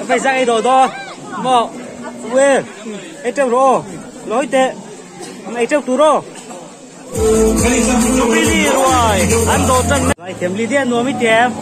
Vei zak ei do do. Mo. Will. Ei teuh rawh aw. Lawi teh. Ang ei teuh tur aw. Jubilee ruai an dawh tan mek. Zaithiam Lydia nuam i ti em?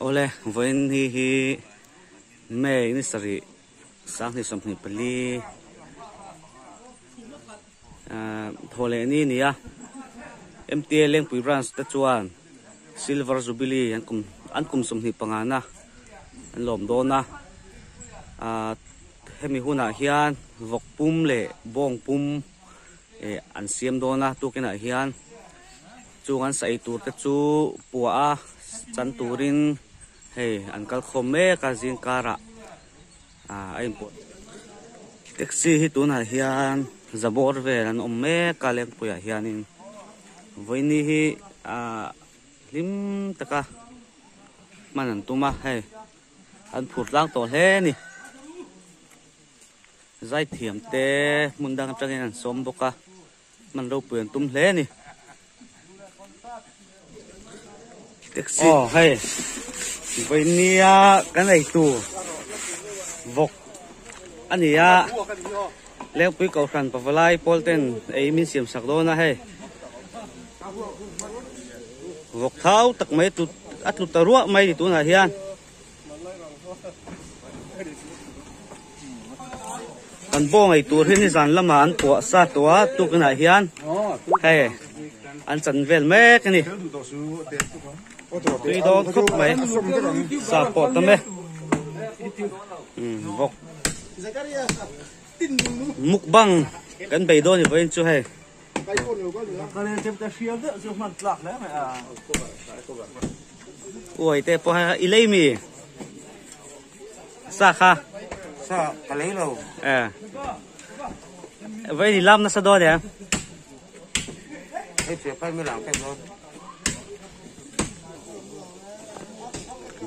Awle vawiin hi hi May ni sarih sanghnih 24 ahh thaw leh ni a ni a M_T_A Lengpui branch te chuan Silver Jubilee an kum an kum 25 na an lawm dawn a ahh hemi hunah hian vawk pum leh bawng pum eh an siam dawn a tukinah hian chung an sa ei tur te chu puah a chan turin hei an kal khawm mek a zing karah ah a inpawh taxi hi tunah hian zabawr vel an awm mek a lengpuiah hianin vawiini hi ah hlim taka hman an tum a hei an phur tlang tawh hle a ni. Zaithiam te hmun dang atangin an sawm bawk a, hman ropui an tum hle a ni. Taxi. Aw hei vawinia kan ei tur vawk a ni a, Lengpui Kohhran Pavalai pawl ten ei min siam sak dawn a hei. Vawk thau tak mai a tlu ta ruah mai ni tunah hian. Kan bawng ei tur hi nizan lamah an puah sa tawh a tukinah hian hei an chan vel mek a ni tui dawn khawp mai sa pawh tam e vawk mukbang kan bei dawn ni vawiin chu hei. Uai te pawh hei i lei mi sa kha sa ka lei lo eh vai ni lam nasa dawn em hei che phai mi lang phei dawn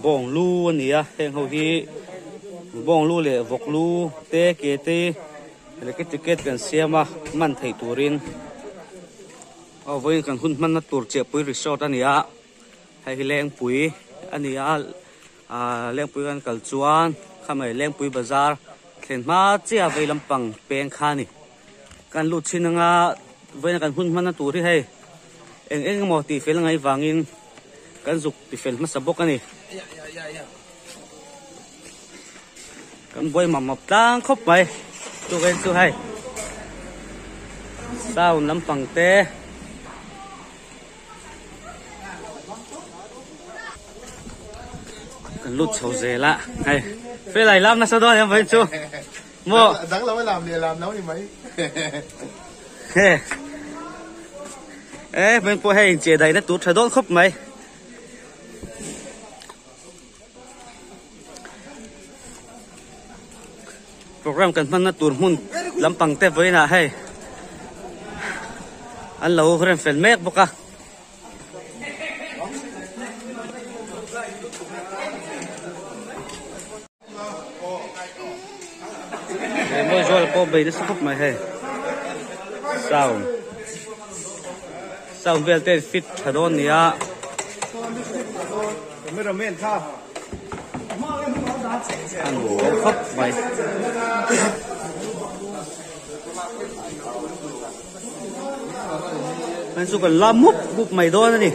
bawng lu a ni a heng ho hi bawng lu leh vawk lu te ke te Leki ticket kan siam a, man theih turin aw vawiin kan hun hmanna tur Chiahpui Resort a ni a, hei hi Lengpui a ni a, aaa Lengpui kan kal chuan khamai Lengpui bazar thlen hma chiah vei lampang peng kha a ni. Kan lut chhin anga vawiin kan hun hmanna tur hi hei eng eng emaw tih fel ngaih vangin kan zuk ti fel hmasa bawk a ni. Kan buai map map tlang khawp mai tukin chu hei sound lampang te kan lut chho zel a hei felai lam nasa dawn em vawiin chu maw dang lo a lam leh lam lo ni mai he e vawiin pawh hei inchei daihna tur tha dawn khawp mai. Program kan hmanna tur hmun lampang te vawiinah hei an lo rem fel mek bawk a. He mawi zual pawh bei nasa khawp mai hei sound sound vel te fit tha dawn nia. A nuam khawp mai. Hei chu kan la mup mup mai dawn a ni.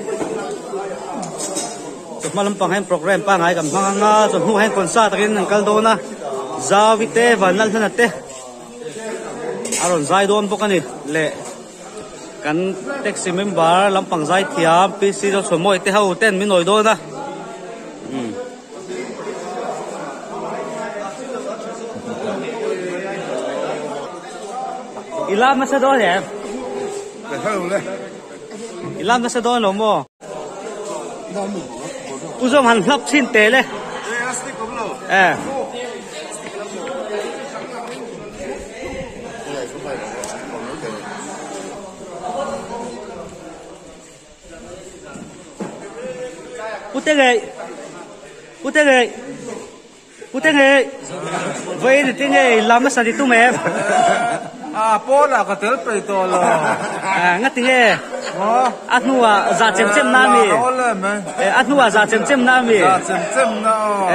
Chawhma lampang hian program pangngai kan hmang ang a, chawhnu ah hian concert takin an kal dawn a, Zawi te Vanlalhlana te a rawn zai dawn bawk a ni leh kan taxi member lampang zai thiam PC Zochhuahmawii te ho ten min awi dawn a. Umm. I lam nasa dawn em? I lam nasa dawn lo maw? Pu Zawm han hlap chhin teh le. Eh. Pu Te Ngei. Pu Te Ngei. Pu Te Ngei. Vawiin i ti ngei lam a sani tum em? A pawl ah ka tel peih tawh lo. Nga ti nge? A hnuah za chem chem na mi? A hnuah za chem chem na mi? Za chem chem na aw.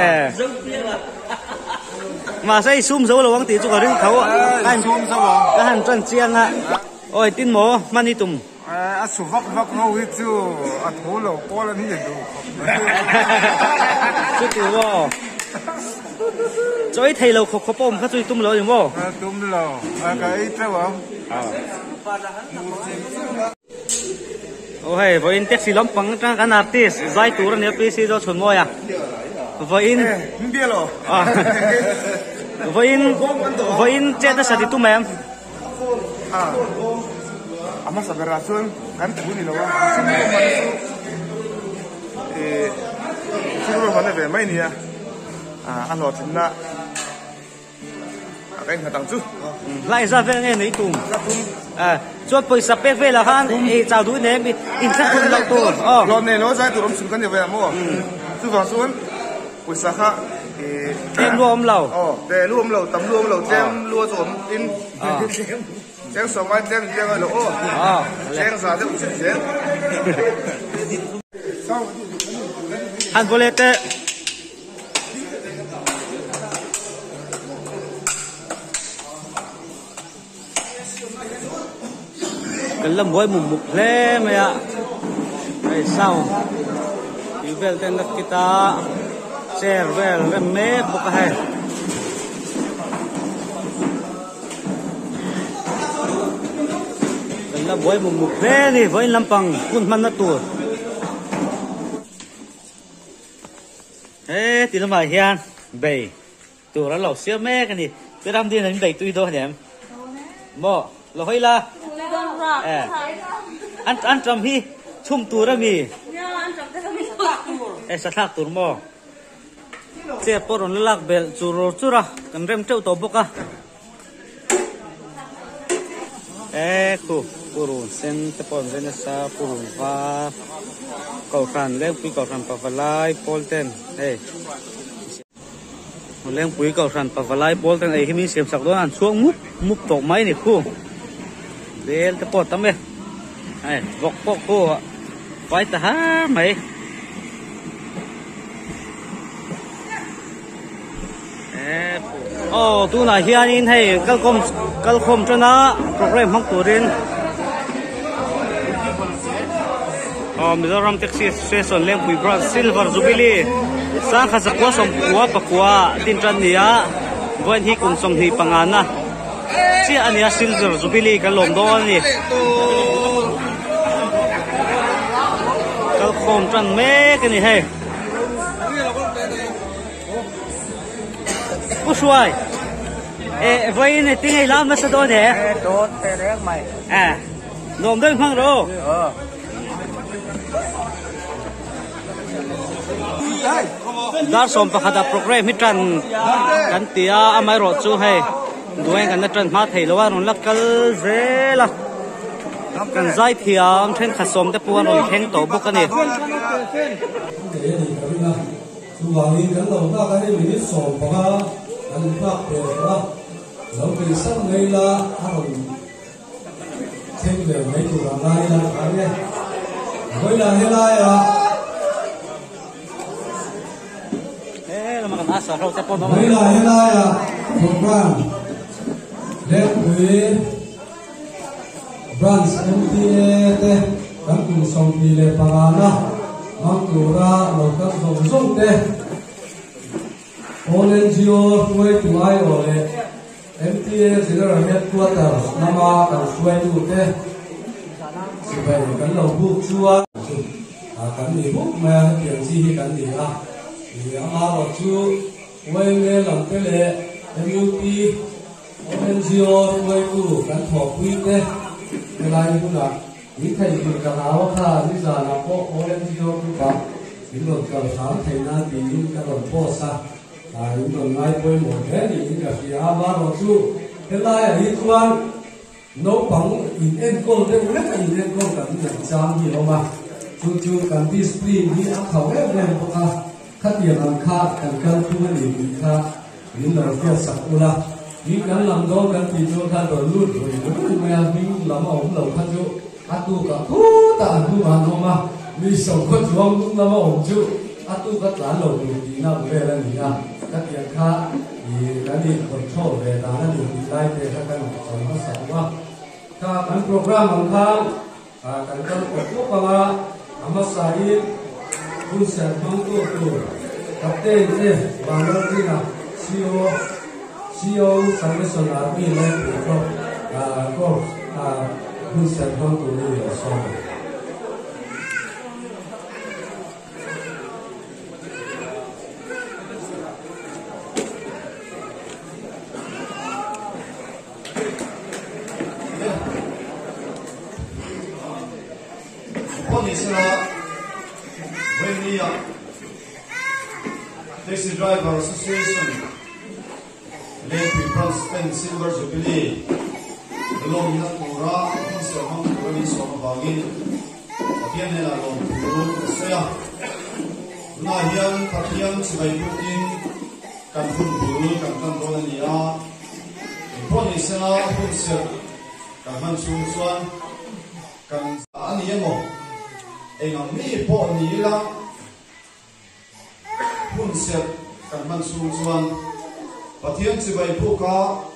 Mahse i sum zo lo ang tih chu ka ring tho. I sum zo ang. Ka han tan chiang a. Awi tin maw hman i tum? A su vak vak ho hi chu a tho lo pawl an ni duh khawp mai. Chuti maw? Chaw ei thei lo khawp khawp a awm kha chu i tum lo a ni maw? Ka tum lo, ka ei teuh ang. Aw hei, vawiin taxi lampang atanga kan artist zai tur a nia PC chu a chhun mawi a. Vawiin vawiin vawiin chet nasa ti tum em? A hmasa berah chuan kan thu ni lo a, thil ruahmanna chu ih thil ruahmanna ve mai nia, a hlawhtlinna a ka innghat ang chu. Hlai za vel nge nei tum? Chuan pawisa pek velah khan ei chau duh nem inthlahrun loh tur. Hlawh nei lo zai tur awm chhun kan ni ve ang maw? Chuvang chuan. Pawisa kha Tlem lu a awm lo. Aw, te lu awm lo, tam lu awm lo, tlem lu a chu awm tin cheng sawm ai tlem tlem ai lo aw, cheng za deuh chin zel. Han vawle teh. Kan la muai muk muk hle mai a hei sound tih vel te an la kit a chair vel rem mek bawk a hei. Kan la buai muk muk hle a ni vawiin lampang hun hmanna tur. He ti lamah hian bei Tur an lo siam mek a ni. Pi Ramdin an bei tui dawn em? Maw? Lo hawi la. Eh. An an ṭam hi chhum tur a mi? Eh, sathlak tur maw? Chair pawh rawn la lak belh chur chur a, kan rem teuh tawh bawk a. Eh, khu purun sen te pawh an zai nasa, purun var, kohhran lengpui kohhran pavalai pawl ten hei. Lengpui kohhran pavalai pawl ten ei hi min siam sak dawn a an chhuak mup mup tawh mai a ni khu bel te pawh a tam e hei vawk pawh khu a fai ta har mai aw tunah hianin hei kalkhawm kalkhawm tana program hmang turin Aw Mizoram Taxi Association Lengpui Branch Silver Jubilee Sangha zakua sawmkua pakua din tan ni a vawiin hi kum 25 na chiah a ni a Silver Jubilee kan lawm dawn a ni kalkhawm tan mek a ni hei Pu Hruai eh vawiin tinge i lam nasa dawn e eh Nuam deuh hmang rawh aw. Dar 11 ah program hi tan kan ti a amaherawh chu hei duain kan la tan hma thei lo a rawn la kal zel a kan zai thiam thenkhat sawm te pawh an rawn thleng tawh bawk a ni. Chuvangin kan lo nghak a hei minute 15 kan nghak ve tawh a, lo beisan mai la a rawn Thleng ve mai tur a ngai la tha nge. Vawilah helaia. Vawilah helaia Program Lengpui Branch MTA te kan kum 25 na hmang tura lo kal zawng zawng te All NGO hruaitu aiawh leh MTA General Headquarters lama kan hruaitute sipai kan lo buk chuan chu kan ni buk mai a, hetiang chi hi kan ni a. Ih amaherawh chu YMA lam te leh MUP, NGO hruaitu kan thawhpui te. Helai hunah min theihnghilh ka hlau a kha nizanah pawh ONGO group ah min rawn kal hram thei nan tiin ka rawn post a, in rawn ngai pawimawh hle niin ka hria a, amaherawhchu helaiah hi chuan Naupang in enkawl deuh hlek a in enkawl kan ngaih chang hi a awm a, chu chu kan discipline hi a khauh em em bawk a, khatiang ang kha kan kal thung a ni tih kha min lo hriat sak ula, min kan lam dawn kan tih chuan khan rawn lut rui rui mai a, hming lam a awm lo kha chu a tukah khutah an hnungah an awm a, mi sawmkhaw chuang hnung lama awm chu a tuka tlan lo tur tihna ang vel a ni a, khatiang kha I kan in control ve dan a ni tih lai te kha kan sawi hmasa duh a. Kha kan program ang khan kan kal pawp pawp ang a, a hmasa in hun serh hmang tur tur Captain te Vanlalringa CO CO Salvation Army Lengpui Corps Corps hun serh hmang turin lo sawm ang. Taxi Driver Association Lengpui Branch ten Silver Jubilee lawmna tura hun serh hmang tura min sawm avangin Pathian hnenah lawmthu ka sawi a. Tunah hian Pathian chibai bukin kan hun bul kan tan dawn a ni a. Engpawh ni sela hun serh kan hman chhung chuan kan a ni emaw eng ang mi pawh ni ila Hun serh kan hman chhung chuan Pathian chibai buka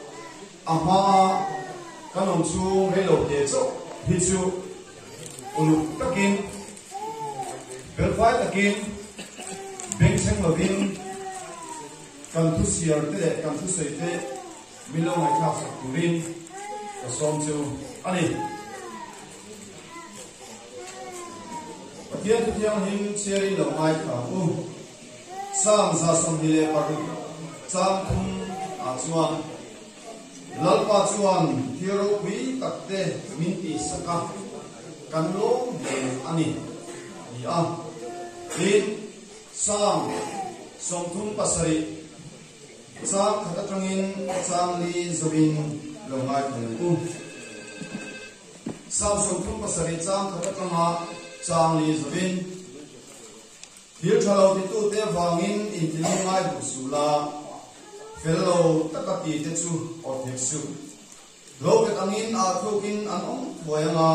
a hmaa kan awm chhung rei lo te chauh hi chu uluk takin, felfai takin, bengchheng lovin kan thusiar te leh kan thusawi te min lo ngaihthlak sak turin ka sawm chu a ni. Pathian Thuthianghlim chhiarin lo ngaithla ang u. Psalm 26 chang thum ah chuan, Lalpa chuan thil ropui takte min tihsak a, kan lawm hle a ni, ti a. Tin, Psalm 37 chang khat atangin chang li zawin lo ngaithla ang u. Psalm 37 chang khat atanga chang li zawin, Thil tha lo titute vangin intilung ngai duh suh la, fel lo taka tite chu awt hek suh. Lo bet angin ah thukin an awm thuai anga,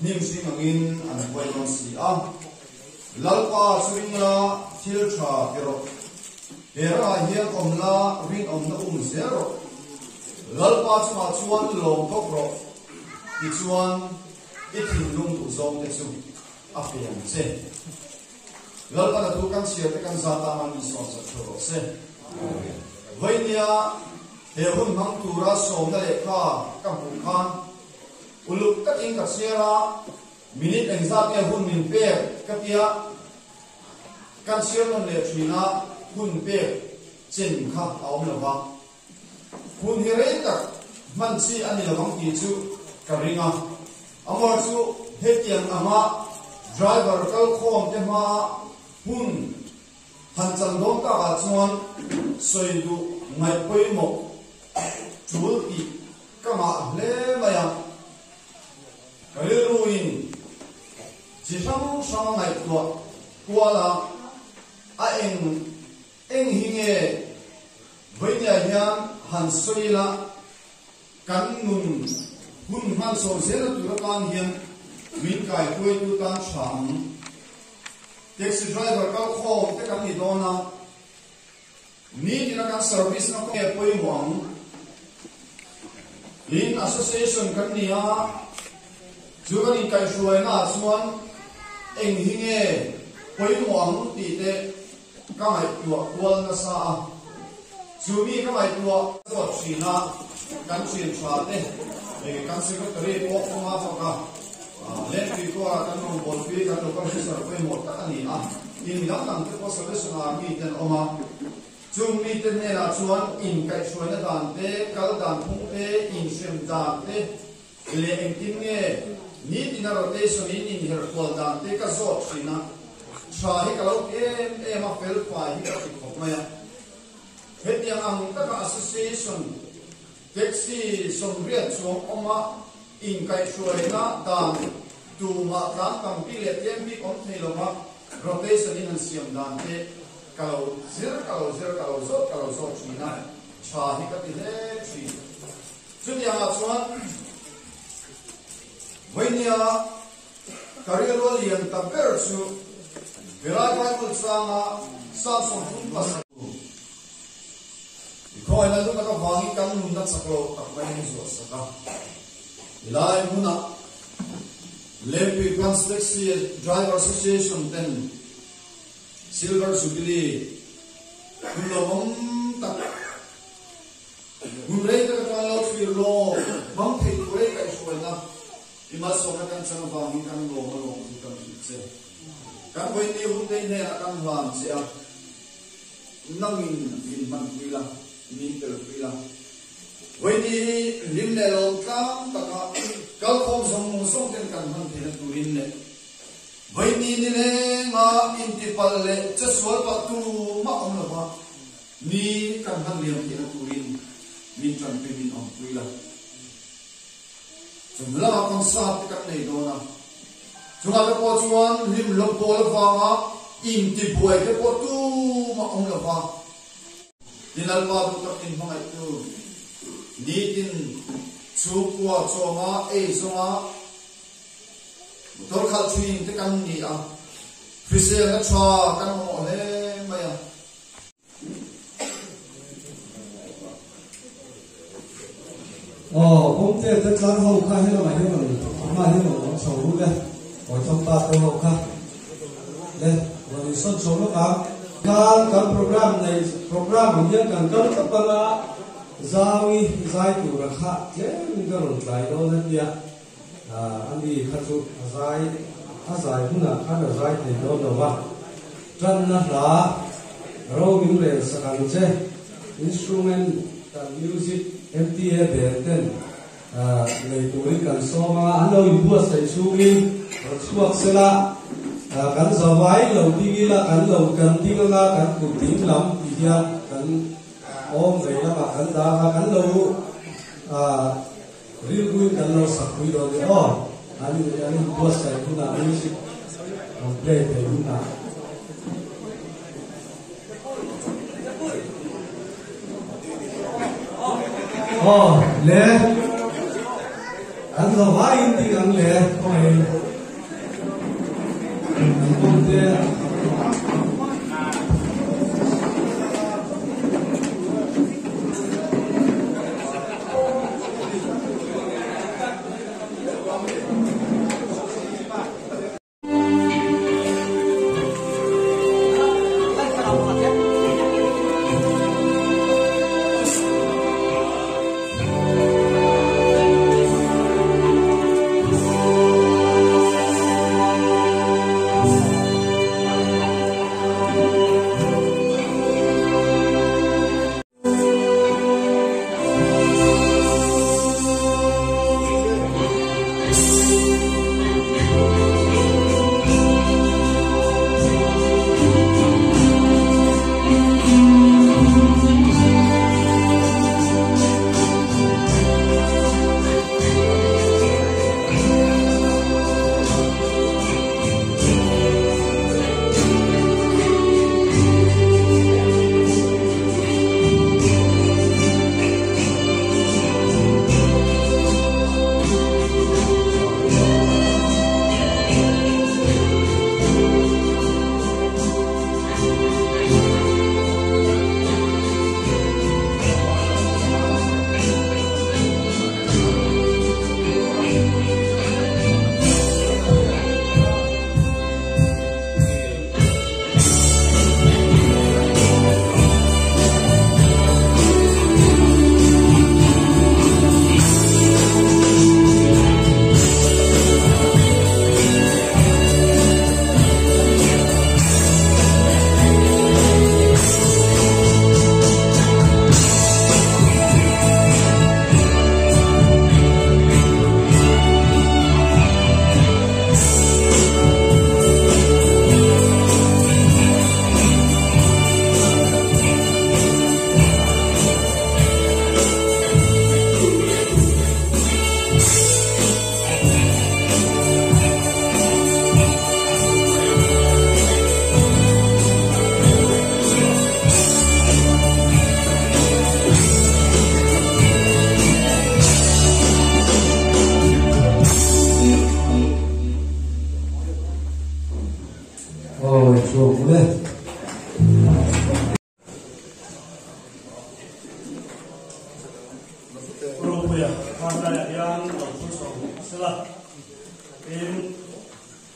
hnim hring angin an huai dawn si a. Lalpa chu ring la, thil tha ti rawh. He ramah hian awm la, rinawmna um zel rawh. Lalpa chungah chuan lawm bawk rawh, tichuan i thinlung duh zawngte chu a pe ang che. Lalpa na thu kan chhiar te kan zat a man min sawm sak theuh rawh se. Vawinia he hun hmang tura sawmna lehkha ka hmuh khan uluk takin ka chhiar a, minute engzat nge hun min pek ka tia kan chhiar nawn leh thin a, hun pek chen kha a awm lo va. Hun hi rei tak hman chi a ni lovang tih chu ka ring a, amor chu hetiang anga driver kal khawm te hmaa hun han chan dawn takah chuan sawi duh ngaih pawimawh tul tih ka ngah hle mai a, ka rilruin chi hrang hrang a ngaihtuah kual a, a eng Eng hi nge Vawinia hian han sawi ila, kan nun hun hman chho zela tur atan hian min kaihruaitu tan tha ang. Taxi driver kal khawm te kan ni dawn a, nitina kan service na nge pawimawh ang. Tin, association kan ni a, chu kan inkaihhruaina ah chuan eng hi nge pawimawh ang tih te Ka ngaihtuah kual nasa a, chu mi ka ngaihtuah zawt thin a, kan thian tha te, kan secretary pawh kawng a fak a, Lengpui kuarah kan rawngbawlpui kan local officer pawimawh tak a ni a, in dang dang te pawh Salvation Army te an awm a, chung mite hnenah chuan inkaihhruaina dan te, kal dan phung te, inhrem dan te. Leh engtin nge nitina rotation in inher kual dan te ka zawt thin a, tha hi ka lo ti em em a, fel fai hi ka ti khawp mai a. Hetiang ang taka association taxi 80 chuang awma inkaihhruaina dan tumah tlan tampi leh tlem bik awm thei lova rotation in han siam dan te ka lo zir ka lo zir ka lo zawt ka lo zawt thin a, tha hi ka ti hle thin. Chutiangah chuan vawinia ka rilru lian ta ber chu helai Bible changa Psalm 37 I khawina lu tak avangin kan nunna chak lo tak maiin zuah sak a. Helai hmunah Lengpui Branch Taxi Driver Association ten Silver Jubilee hun lawmawm tak Hun rei tak atanga lo thlir law, hmang thei tur ei kaihhruaina i malsawmna kan chan avangin kan lawm a lawm thu kan hrilh che. Kan vawiin hun te hnenah kan hlan che a, nangin min hmanpui la, min telpui la. Vawiin hi hlim leh lawm tlang taka kalkhawm zawng zawng ten kan hman theihna turin leh vawiin nilenga intipalh leh chesual palh tumah awm lova, Ni kan hman liam theihna turin min tanpui min awmpui la. Chung lamah concert te kan nei dawn a, chungah te pawh chuan hlim lo pawl avanga intibuai te pawh tumah awm lo va. Ni Lalpa duh tak min hmangaihtu, nitin chhungkua chawma ei zawnga motor khalh thin te kan ni a, hriselna tha kan mamawh hle mai a. Aw, Bawngte te tlang ho kha helamah hian rawn hma hian rawn awm chho ru le, Kawichawm pa te ho kha le rawn insawn chho lawk ang. Khan kan program nei program ang hian kan kal tawp ang a, Zaui zai tura kha tlemin ka rawn tlai dawn a tia, ani kha chu a zai a zai hunah khan a zai thei dawn lo va, tanna hla ro min rel sak ang che, instrument kan music MTA band ten nei turin kan sawm anga an lo inbuatsaih chhungin rawn chhuak sela, kan zavai lo ding ila kan lo kan ding anga kan kut ding lam ti hian kan awm vei lamah kan dah anga kan lo Rilruin kan lo sak pui dawn e aw, an an inbuatsaih hunah music rawn play thei hunah. Aw le, kan zavaiin ding ang le, khawngaih an pawmte. thu ang le. Ropuia Khanlaiah hian lo thu chho sela, tin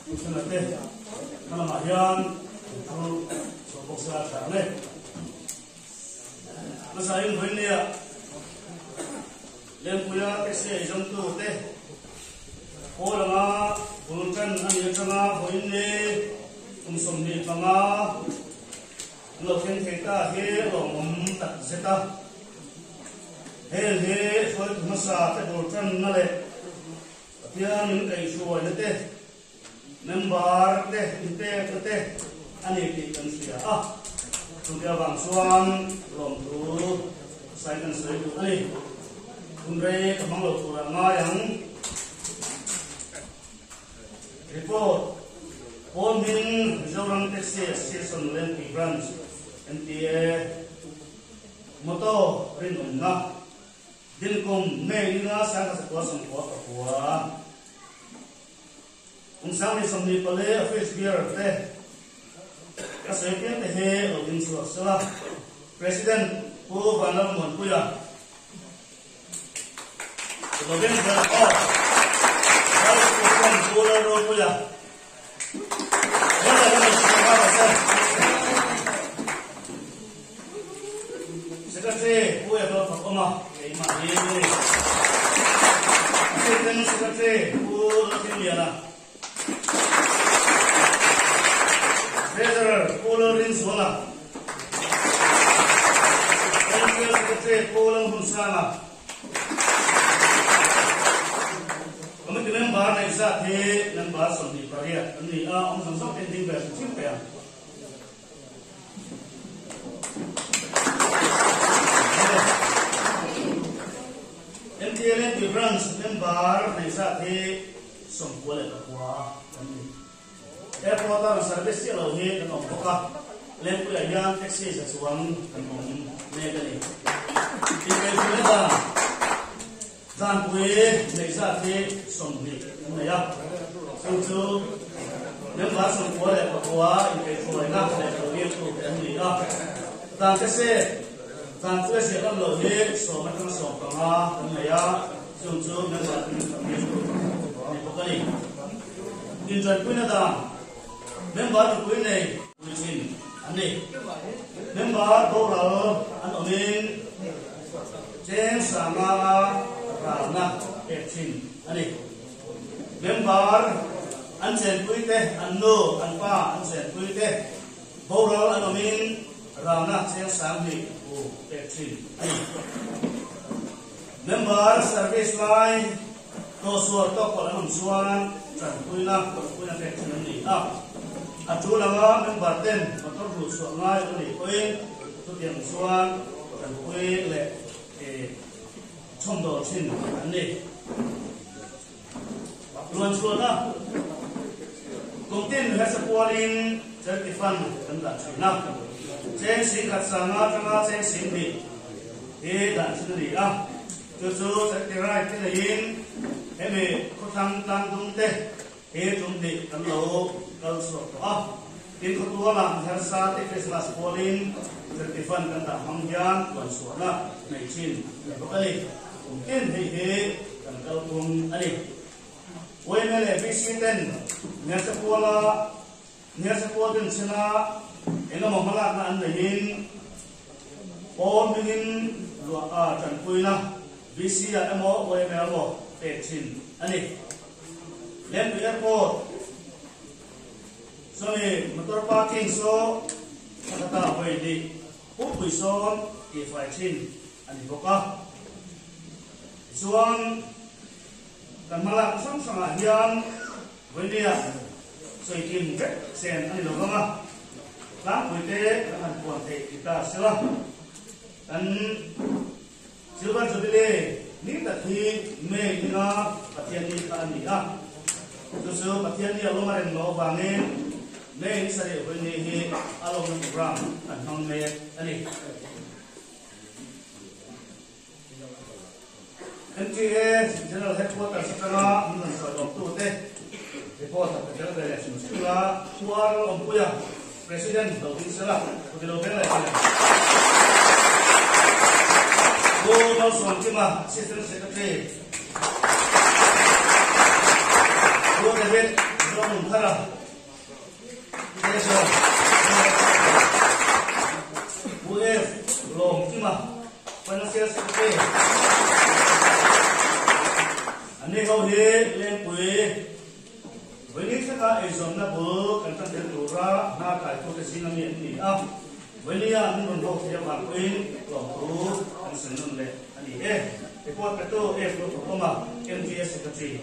Thusena te hma lamah hian lo thu chho bawk sela a tha ang e. Hmasa in vawinia Lengpuia taxi ei zawmtu te pawl anga bul tan a nih atanga vawiin ni kum 25 an lo thleng thei ta hi a lawmawm tak zet a. Heng hi hruaitu hmasa te bul tanna leh Pathian min kaihhruaina te, member te inpekna te a ni tih kan hria a. Chumi avang chuan lawmthu sai kan sawi duh a ni. Hun rei ka hmang lo turah ngai ang. Report, Paul Hming, Mizoram Taxi Association Lengpui Branch, MTA, Motor rinawmna, Dinkum, May ninga 1999. Kum 2024 office bearer te ka sawi piang te hi lo ding chhuak sela. President Pu Vanlalmuanpuia Lovin ber aw Vice President Pu Lalropuia Secretary Pu Edo Fakawma keimah hi a ni. Assistant Secretary Pu Lalthingliana. Treasurer Pu Lalrinzuala. Welfare Secretary Pu Lalhmunsanga. Committee member neih zat hi member 28 an ni a, awm zawng zawng te ding ve hrim hrim thei ang. MTLNP Branch member neih zat hi 99 an ni. Airport a rawn service chiah lo hi kan awm bawk a, Lengpuiah hian taxi za chuang kan awm mek a ni. Inbeihruaina dan Zanpui neih zat hi 20 kan nei a, chu chu member 99 inbeihruaina leh lo biaktu te an ni a. Dan te se Zanpui a ziah lam lo hi 10 atanga 15 kan nei a, chung chu member biaktu a ni bawk a ni. Inṭanpuina dan member nupui nei puitling an ni. Member boral an awmin cheng sanga ralna pek thin a ni. Member an chenpui te, an nu, an pa an chenpui te boral an awmin ralna cheng 2000 pu pek thin a ni. Member service lai tawhsual tawkpalh an awm chuan tanpuina tawrhpuina pek thin an ni a. A tul anga member ten motor hmuh chhuah ngai a nih pawhin chutiang chuan tanpui leh chhawmdawr thin an ni. Luan chhuahna kum tin hmeichhe pualin charity fund kan dah thin a. Cheng 10,000 sanga atanga cheng 20,000 hi dah thin a ni a. Chu chu charity right te neiin hemi khawthlang tlangdung te hi tum hnih kan lo kal chhuak tawh a. Tin khawtualah harsa te Christmas pualin charity fund kan dah hmang hian luan chhuahna nei thin a ni bawk a ni. Kum tin hei hi kan kal tum a ni. Yma leh VC ten Ngersa Kuala Ngersa Kual ten chhena engemaw hmalakna an neihin pawl hmingin luah a tanpuina VC ah emaw yma emaw pek thin a ni. Lengpui Airport sawmi motor parking saw thakata vawi hnih pupui sawn tihfai thin a ni bawk a. Tichuan, kan hmalak hrang hrangah hian vawinia sawikim vek chen a ni lo vang a, tlangpuite kan han puan theih ti ta sela, kan Silver Jubilee ni tak hi May ninga Pathianni kha a ni a, chu chu Pathianni a lawm a rem loh avangin May ni sarih vawiini hi a lawmna program kan hmang mek a ni. MTA General Headquarters atanga min rawn sawi awmtute report a pe tel ve leh hrim hrim a, Khuar Awmpuia. President lo ding sela, kut i lo beng leh ang em? Pu Malsawmkima, Assistant Secretary, Pu David Zomunthara, Treasurer, Pu F. Lawmkima, Financial Secretary, Anni ho hi Lengpui Vawiin thleka eizawnna bul kan tan tel tura hna kaitute zinga mi an ni a, Vawinia min rawn ho thei avang pawhin tlawmthu kan sawi nawn leh a ni e. Report petu F. Lawthawkawma, MTA Secretary.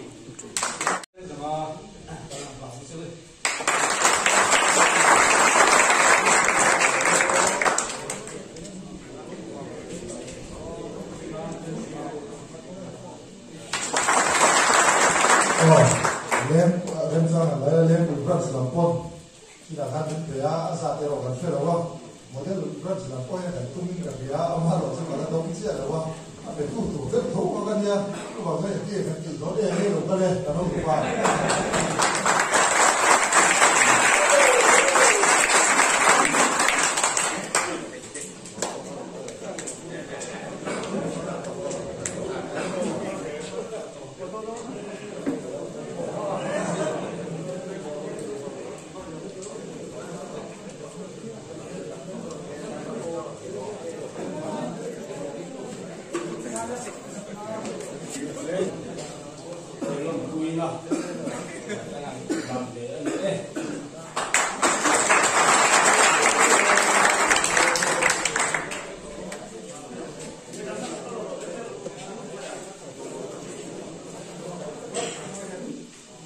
Aw, leng remchang an lai a, lengpui branch lam pawn chinah khan min pe a, a zat erawh kan hre lo a, model branch lam pawh hian kan tumin ka hria a, amaherawh chu ka la dawng chiah lo a, a pe tu tur vek tho kha ka nia, chuvang chuan engti kan tih dawn e, hei lo kal e, kan lo duh pa.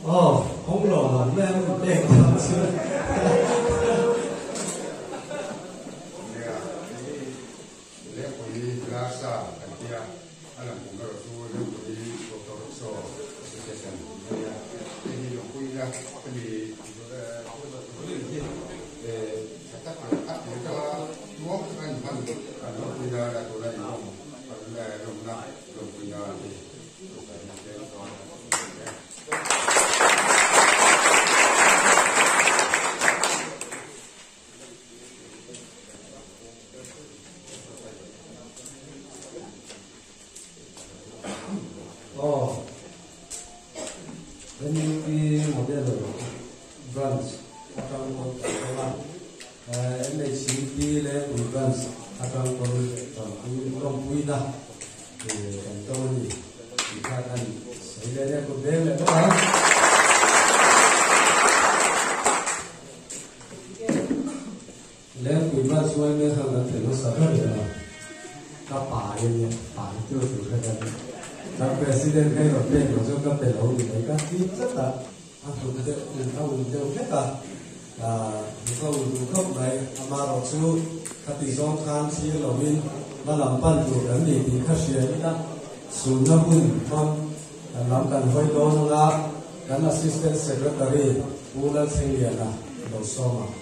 Aw, kawng lo lam mai a rawn pek ang chu. Nia, hei hi Lengpui Larsa kan tia, a lang kum erawh chu Lengpui Auto Rickshaw Association a nia. Hei hi lawmpui ila hemi Zulin hi tha tak leh a tir atanga tluang taka inhman kan lawmpui nan a tuna inhawng kan lawmna lawmpui nan a ni. Aw, NUP Model Branch atang pawn kan kal a, MHCP Lengpui Branch atang pawn lawmpuina kan to a ni tih kha kan sawi leh leh kut veng leh bawk ang. Lengpui Branch yma khan kan fel hmasa ber ber a, ka pai a nia, pai tur tur kha kan kan President kha i rawn pek loh chuan ka pe lo ni mai ka ti tlat a. A hluk deuh in a ul deuh hlek a, hluk a ul duh khawp mai. Amaherawh chu khati zawng khan thlir loin hma lam pan tur kan ni tih kha hria ila, sunna hun hmang kan lam kan hawi dawn anga kan Assistant Secretary Pu Lalthlengliana lo sawm ang.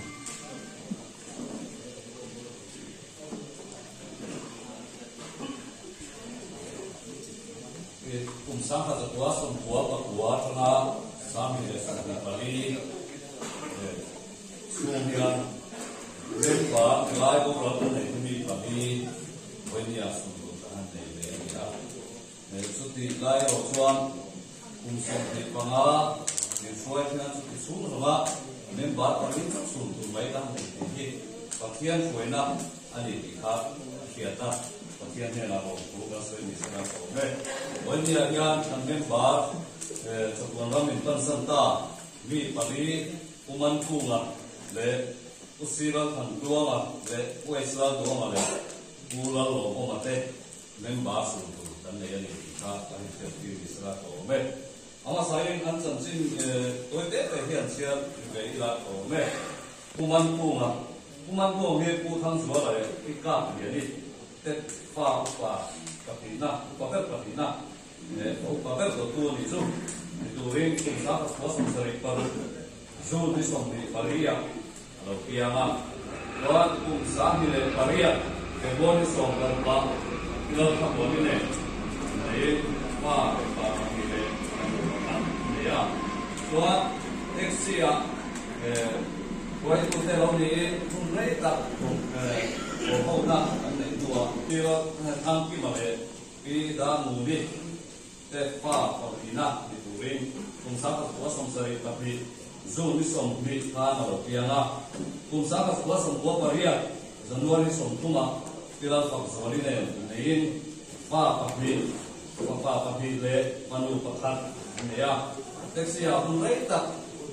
Kum 1994 atanga 2024 chhung hian member helai boral kan neih hi mi pali vawinia sumdun kan han nei ve a ni a. Chutih lai erawh chuan kum 25 min hruai hian chuti chhung zawnga member pali chauh sum tur mai kan han nei tih hi Pathian hruaina a ni tih kha a hriat a, Pathian hnenah lawmthu kan sawi ni se kan awm e. Vawinia hian kan member chawtuan ram in pansan ta mi pali Pu Mankunga leh Pu Siral Thantluanga leh Pu H Lalduhawma leh Pu Lallawmawma te member sur tur kan nei a ni tih kha kan inhriattir ni se la ka awm e. A hmasain an chanchin tawi te te hian chhiar ve ila ka awm e. Pu Mankunga, Pu Mankung hi Pu Thangzuala leh Pi Kap Liani te fa upa pahnihna, upa ber pahnihna leh fa upa ber dawttu a nih chu. Ni turin kum 1976 June ni 28 ah a lo piang a. Chuan kum 28 February ni 16 ah Pi Lalthamuani nen nei fa mipa pahnih leh fanu pakhat a nei a. Chuan taxi ah. Hruaitute lo niin hun rei tak thawhhona kan neih hnuah Pi Thangkima leh Pi Darnguni te fa pahnihna ni turin kum 1972 June ni 20 khan a lo piang a. Kum 1998 January 30 ah Pi Lalfakzuali nen inneiin fa pahnih, fapa pahnih leh fanu pakhat an nei a. Taxi ah hun rei tak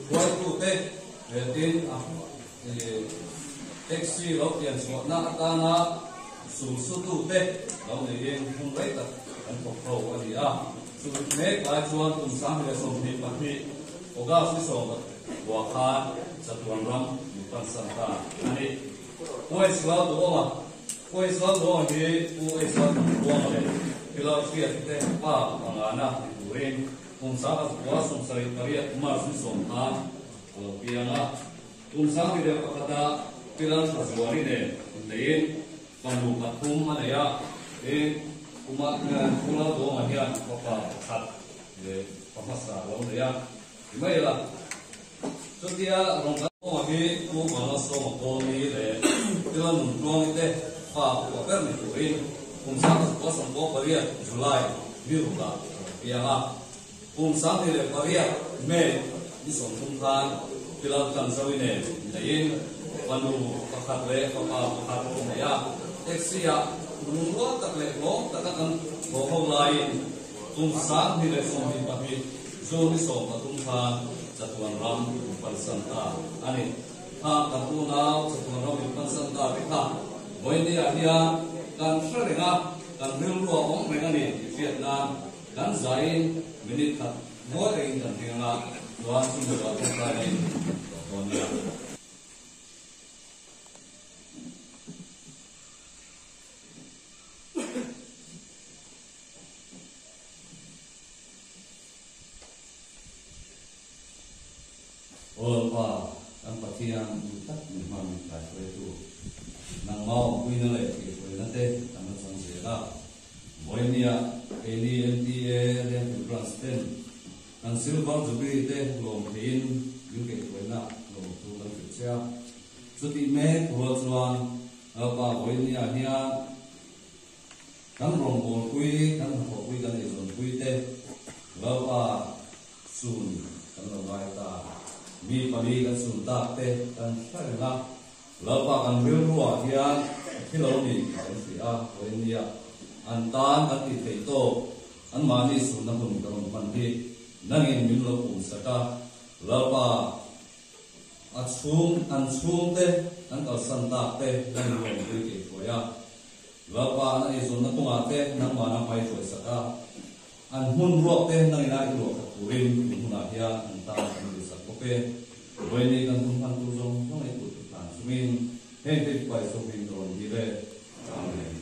hruaitute Tin, taxi lo pian chhuahna atana sulsutute lo neiin hun rei tak kan thawk ho a ni a. Chu mek lai chuan kum 2022 August ni 19 khan Chatuan ram min pansan ta a ni. Pu Eisual Duhawma Pu Eisual Duhawma hi Pu Eisual Thangbuanga leh Pilar Hriat te pa pangana ni turin kum 1978 March ni 10 khan a lo piang a. Kum 2001 ah Pilar Thazuali nen inneiin fanu pathum a nei a, tin, kuma Pu Lalduhoma hian fapa pakhat leh fa hmasa a lo nei a ti mai la. Chutia rawn kan Duhoma hi Pu Vanlalsawma Kawlni leh Pilar Nuntluangi te fa upa ber ni turin kum 1998 July ni rukah a lo piang a. Kum 2008 May ni 30 khan Pilar Tlanzoui nen inneiin fanu pakhat leh fapa pakhat a nei a. Taxi ah lungrual tak leh hlawm taka kan thawh ho laiin kum 2022 June ni 13 khan Chatuan ram min pansan ta a ni. Kha kan unau Chatuan ram min pansan ta te kha vawinia hian kan hre reng a, kan rilru a awm reng a ni tih hriat nan Kan zaiin minute khat ngawi rengin kan hming anga chuan chumi ruah tawngtaiin tawh dawn nia. Aw Lalpa, kan Pathian duh tak min hman min kaihruaitu, nangmah awmpuina leh kaihhruaina te kan la chang zel a. Vawinia keini MTA Lengpui Branch ten kan Silver Jubilee te lawm theiin min kaihhruaina lawmthu kan hrilh che a. Chutih mek rual chuan Lalpa vawinia hian kan rawngbawlpui, kan hnathawhpui, kan eizawnpui te Lalpa sun kan lo ngai ta. Mi pali kan sun tak te kan hre reng a. Lalpa kan rilruah hian a thi lo ni tih kan hria a, vawinia an tan kan tih theih tawk anmahni sunna hun ka rawn hman hi nangin min lo pum sak a, Lalpa a chhung an chhungte an kalsan tak te nangin lawmpui keih hruai a, Lalpa an eizawnna kawngah te nangmahna hmai hruai sak a, An hmun ruak te nangin a i luah khat turin tun hunah hian an tan kan ti sak bawk e. Vawiin kan hun hman tur zawng zawng ei tur thutlan chungin heng te pai sawmin ka rawn dil e. Amen.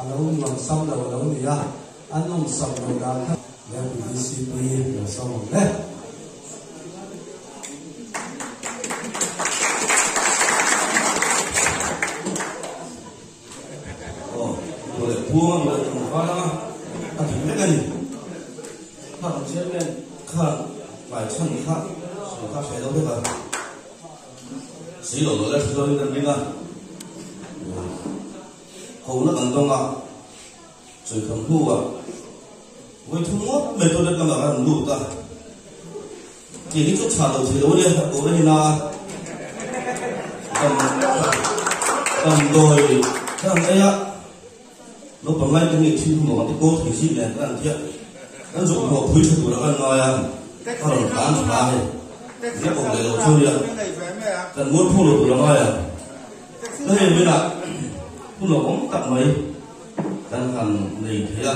A lo nuam sam lo a lo ni a, a nawm sam lo dan kha Lengpui DCP lo sawm awm hle. Aw, tu leh puang a mawlh leh tlangval anga a dik vek a ni. Kha kan chairman khan tlai chhan kha sawi kha hreh lo vek a. Si lo lo la hre zawngin kan ring a, hona kan dawng a, chawikham hnuah vawi thum ngawt mai toilet lamah kan rawn lut a, tiang hi chu chhah lo thei lo a nia, a kawr a hina a, damdawi kan han ei a, naupang lai te nge thil hmu ang te kawl thei zing nen kan han tia, kan zawh hnawh phui tha tura kan ngai a, a rawn tlan tha a hei, nia kawp leh lo chu nia, kan mual phu lo tur a ngai a, ka hei minah hun awm tak mai kan han nei thei a,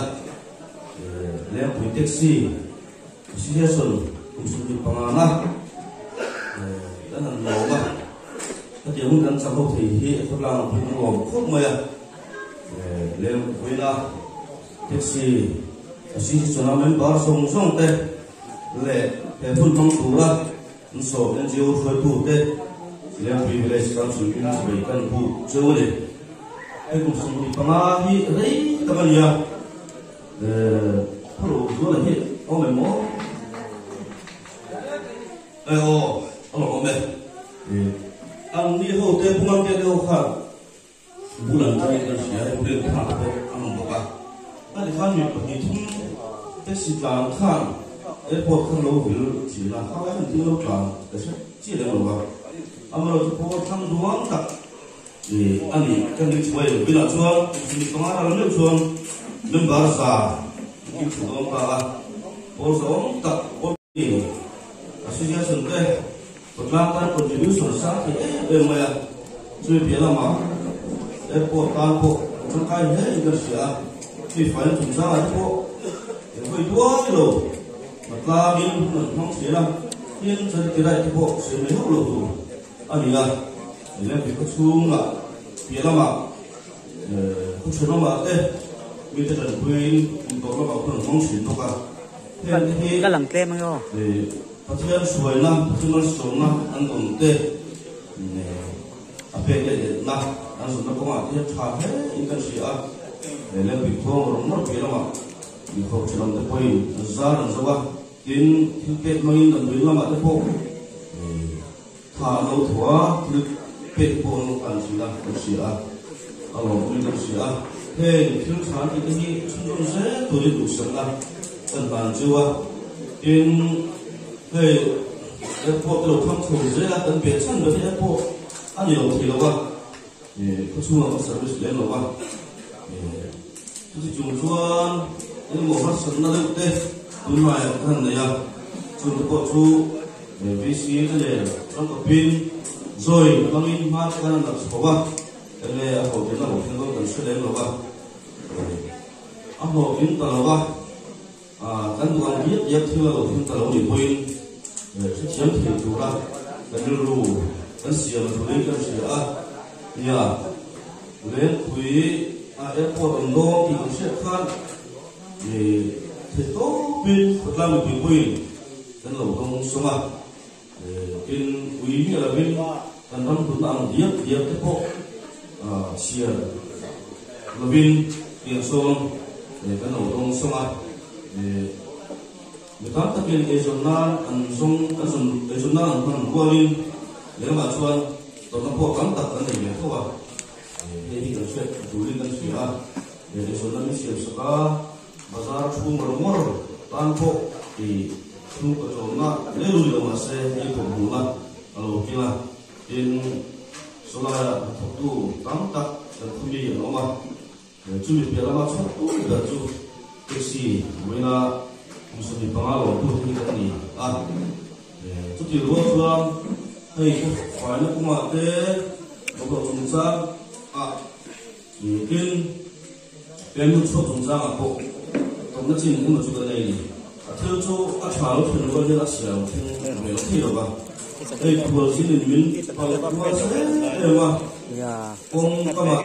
Lengpui taxi association kum 25 na kan han lawm a, hetiang hun kan chak ho thei hi khawtlang pui kan lawm khawp mai a, Lengpuina taxi association a member zawng zawng te leh he hun hmang tura an sawm NGO hruaitu te Lengpui Village Council in chawei kan buk cheu a ni. Hei kum 25 hi rei tak a ni a, Pharo zuala hi awm em aw? E aw, a lawm awm e. Ang ni ho te Pu Ngamte te ho khan bul an tangin kan hria, hei Pu Lianthanga te pawh an awm bawk a. A ti khan mi pahnih thum taxi tlan khan airport khan lo vil thin a, kha lai khan thil lo tlan ka hre chiah lem lo a. Amaherawhchu pawh thlang duang tak A ni, kan ring chhuai lo. Tunah chuan mi panga ral meuh chuan member za in thu dawn ta a, pawl za awm tak pawl in association te khawtlang tan contribution sang thei em em mai a, chumi piah lamah airport tan pawh tangkai hle in kan hria a, chumi faina chungchangah te pawh hawi duai lo khawtlangin hun an hmang thin a, tin charity right te pawh sawi mai hauh lo tur a ni a, Lengpui khaw chhungah piah lamah khaw thenawmah te mite tanpuiin intawh lamah hun an hmang thin bawk a, heng te hi Pathian hruaina, Pathian malsawmna an dawn te a pek leh letna an zawnna kawngah te hian tha hle in kan hria a, Lengpui khua ngawr ngawr piah lamah khaw thenawm te pawhin an zar an zo a, tin thil pek hmangin damdawi lamah te pawh Thla an lo thaw a, thil pek pawh an lo kan thin a, kan hria a, a lawmawmin kan hria a. Heng thil tha an tihte hi chhunzawm zel turin duhsakna kan hlan chu a. Tin, hei airport te lo thang chho zel a, kan beh chhan ber hi airport a ni lo thei lo a, khawchhungah kan service lem lo a. Chuti chung chuan engemaw harsatna deuh te tunlaiah kan han nei a, chungte pawh chu VC te nen tangkapin join hmangin hma te kan han la chho a, enge a hlawhtlinna lo thleng dawn kan hre lem lo va, a hlawhtling ta lo va, kan duh ang diak diak thil a lo thleng ta lo ni pawhin hrethiam thei tura kan rilru kan siam turin kan hria a, nia Lengpui airport awm dawn tih kan hriat khan thei tawpin khawtlang mipui pawhin kan lo dawng sawm a, tin ui miah lovin kan ram hlutna ang diak diak te pawh chhiar lovin tiang sawn. Kan lo dawng sawng a, mi tam takin eizawn nan an zawng an zawn eizawn nan an hman rualin lehlamah chuan tawrhna pawh tam tak an nei ve tho a, hei hi kan hriat turin kan hria a, eizawnna min siam sak a, bazar thu ngawr ngawr tan pawh ih chhungkaw tlawmna leh lui lo mahse hei thawmhmuhna a lo keng a, tin sawlaia hnathawktu tam tak kan khawmi an awm a. Chumi piah lama chhuak tur ber chu taxi vawiina kum 25 lawmtu te hi kan ni a. Chutih rual chuan hei faina kawngah te bawlhhlawh chungchang ah tin pemlut chhuak chungchang ah pawh tawpna chin engemaw chu kan nei a ni. A thil chu a tha lo thlen rual hian a chhia lo thleng ve lo thei lo va. Hei khual zin in min pal kual sa em em a, kawng kamah.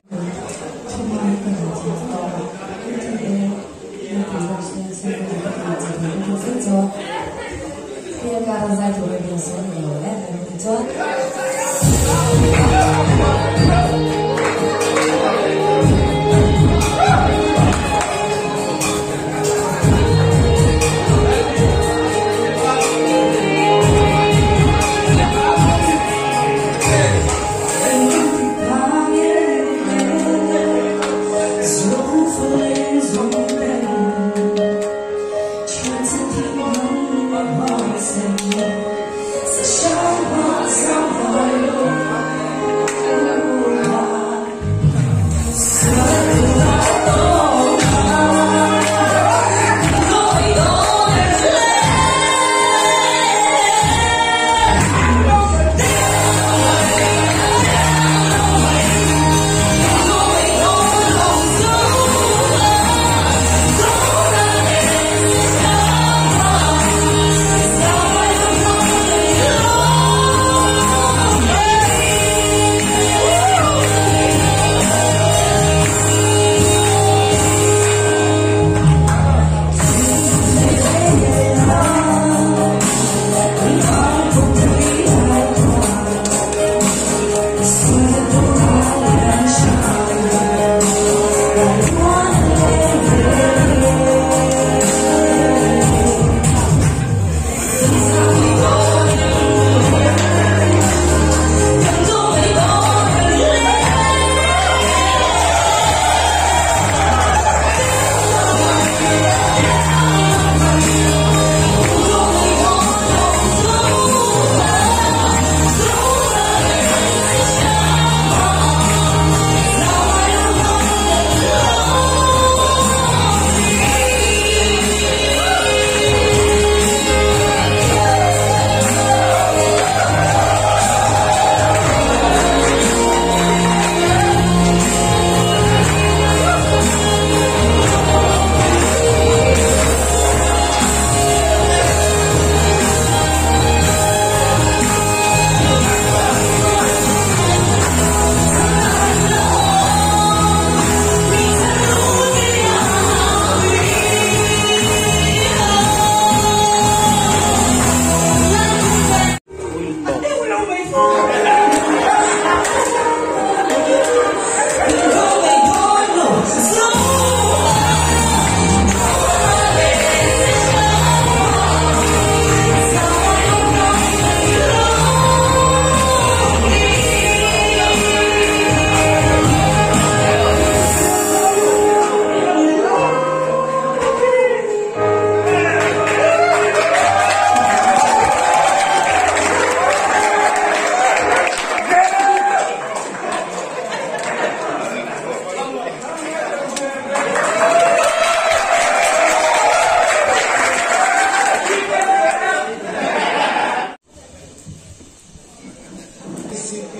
ACP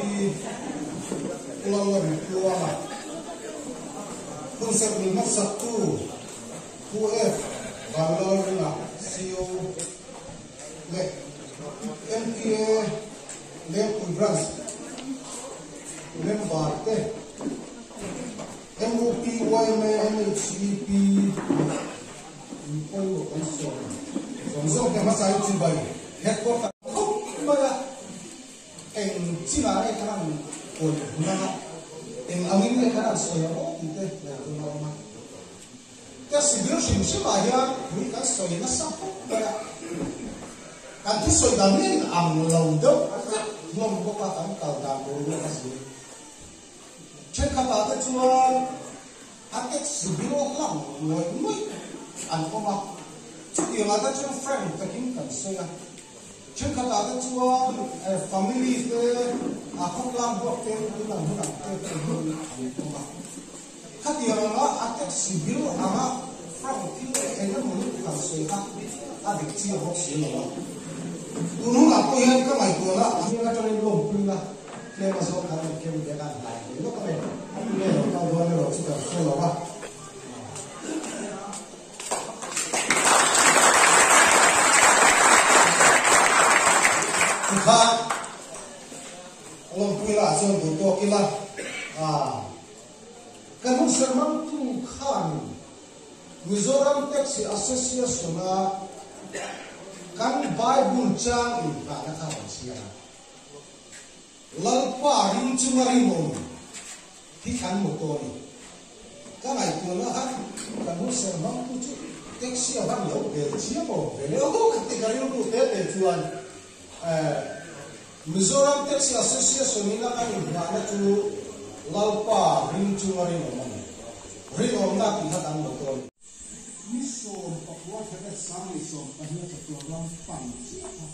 Lalremtluanga, Hunserh min hmasaktu Pu F Vanlalringa, CO leh MTA Lengpui Branch member te, MUP, yma, MHEP leh mi pawimawh kan sawm zawng zawng te hmasa hi chibai headquarter khawp mai a. Eng chinah nge khan an kawi hun anga, eng angin nge khan an sawi ang aw tih te ngaihtuah a awm a. Taxi bil hrim hrimah hian tui kan sawi nasa khawp mai a, kan thusawi dan hi a in ang lo deuh vek hlawm bawk a, kan kal dan boruak a zir. Thenkhatah te chuan a taxi bil hlang ngawih ngawih an awm a, chutiangah te chuan frank takin kan sawi a. Thenkhatah te chuan family te a khawtlang buak te tun ang hunah te pawh hi an awm a. Khatiang anga a taxi bill anga frank thil eng emaw lutuk han sawi kha a dik chiah bawk si lo a. Tun hunah pawh hian ka ngaihtuahna a hming atangin lawmpui la tlem a zawng kan rawn kem ve a, hlai ve lawk a ni. Tunge lo kal dawn erawh chu kan hre lo a. Tikhan lawmpui lah chuan duh tawk ila kan hun serhmangtu khan Mizoram Taxi Association-a kan Bible chang inghahna kha rawn chhiar a. Lalpa ring chunga rinawm hi kan mawtaw a ni. Ka ngaihtuahna kha kan hun serhmangtu chu taxi a van lo bel chiam awm ve le aw ka ti ka rilru te te chuan Mizoram Taxi Association in a kan inghahna chu Lalpa ring chunga rinawm a ni. Rinawmna tih kha kan mawtaw a ni. Ni 19 thla 2012 a chatuan ram pan chiah kha.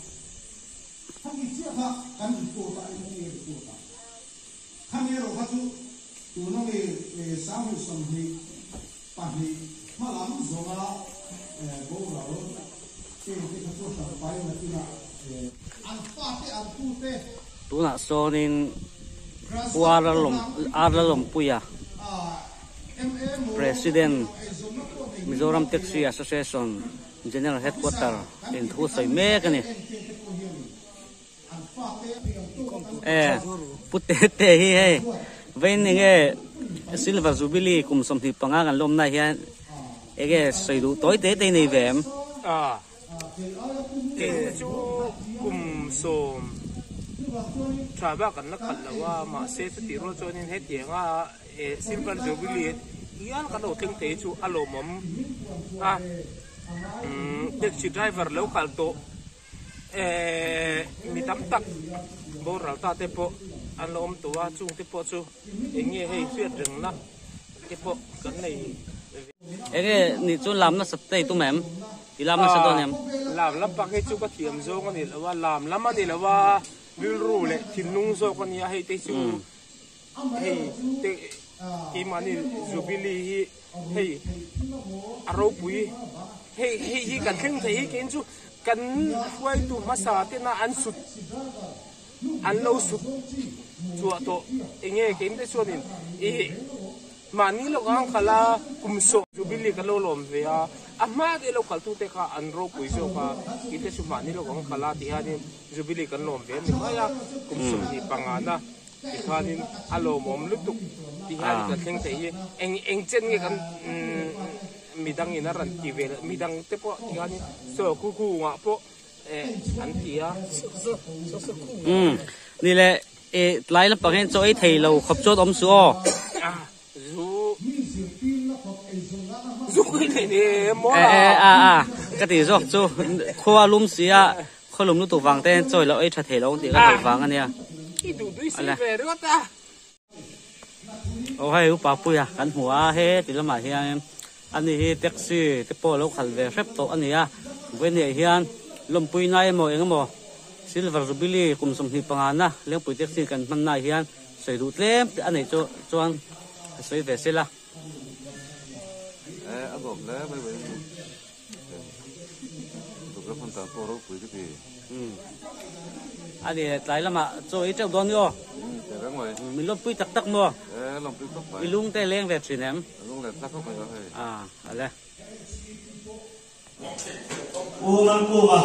Khami chiah kha kan report a, MTA report a. Khami erawh kha chu tuna mi 2022 hma lam zawnga boral te te kha chu a hran pai nakin a an fate an tute. Tunah sawnin Pu Arlalawmpuia, President, Mizoram Taxi Association, General Headquarter in thu sawi mek a ni. E Pu Tete hi hei vawiin enge Silver Jubilee kum 25 kan lawmna hian enge sawi duh tawi te te nei ve em? A keini chu kum sawm tha bak kan la khalh lo a mahse chutih rual chuanin hetianga Silver Jubilee hian kan lo thleng thei chu a lawmawm a taxi driver lo kal tawh mi tam tak boral ta te pawh an lo awm tawh a chung te pawh chu eng nge hei hriat reng na te pawh kan nei ve. Enge nih chuan lam nasa te i tum em? I lam nasa dawn em? Lam lampang hi chu ka thiam zawng a ni lo a, lam lam a ni lo a, rilru leh thinlung zawk a nia hei te chu Hei te keimahni Jubilee hi hei a ropui hei hei hi kan thleng thei hi kein chu kan hruaitu hmasa tena an sut an lo sut chhuah tawh enge kein te chuanin ih mahni lawk ang khala kum sawh Jubilee kan lo lawm ve a a hma te lo kaltu te kha an ropui zawk a keite chu mahni lawk ang khala ti hianin Jubilee kan lawm ve a ni mai a kum 25 na. Tikhanin a lawmawm lutuk ti hian kan thleng thei hi eng eng chen nge kan midang in a rawn ti ve leh midang te pawh tikhanin saw khu khu ngah pawh eh an ti a. Umm ni le eh tlai lampang hian chaw ei thei lo khawp chuan awm suh aw. Zu zu khi nei ni maw la. Eh eh a a ka ti zawk chu khua lum si a. Khawlum lutuk vang te chawi loh ei tha thei lo ang tih ka hlauh vang a nia. I duh dui si ve ringawt a. Aw hei upa Puia kan hmu a he ti lamah hian ani hi taxi te pawh a lo khalh ve hrep tawh a ni a. Vawiinah hian lawmpui nai emaw eng emaw Silver Jubilee kum 25 na Lengpui taxi kan hman naah hian sawi duh tlem a neih chu chuan a sawi ve sela. Eh a nuam hle mai mai. A ni tlai lamah chaw ei teuh dawn ni aw. Min lawmpui tak tak maw? I lung te leng ve thin em? A ale. U Malkunga.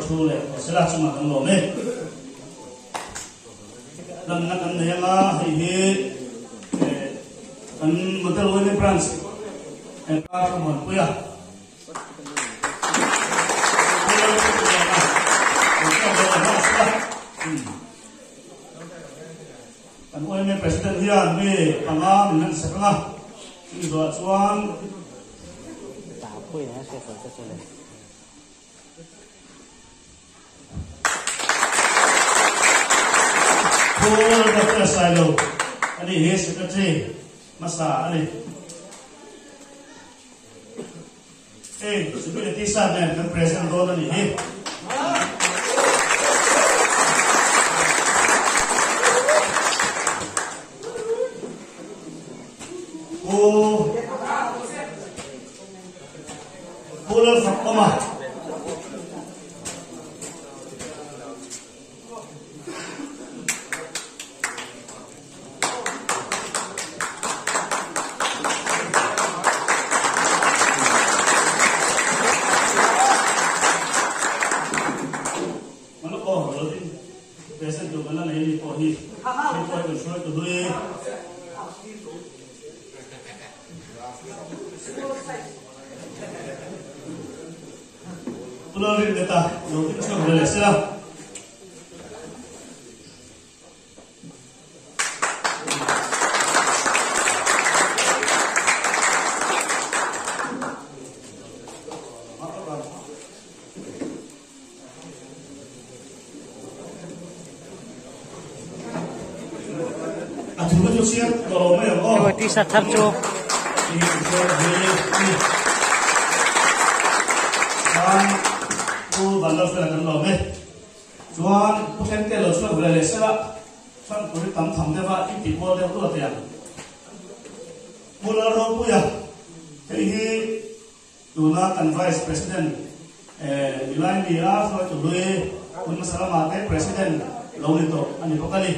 thu leh tawh sela chungah kan lawm e. Lanna kan nei anga hei hi kan Model Women Branch ka Thlamuanpuia. Kan OMA President hian mi panga min han sak anga chumi zawhah chuan Pu Doctor Sailo ani hi Secretary hmasa a ni. Hei Jubilee T-shirt nen kan present dawn a nih hi. Pu Pu Lalfakawma. T-shirt thar chu. Chuan pu thleng te lo chhuak ve leh sela chuan turi tam tham deuh a i ti kual deuh duah teh ang. Pu Lalropuia hei hi tuna kan Vice President Nilai ni a hruaitu hlui hun hmasa lamah te President lo ni tawh a ni bawk a ni.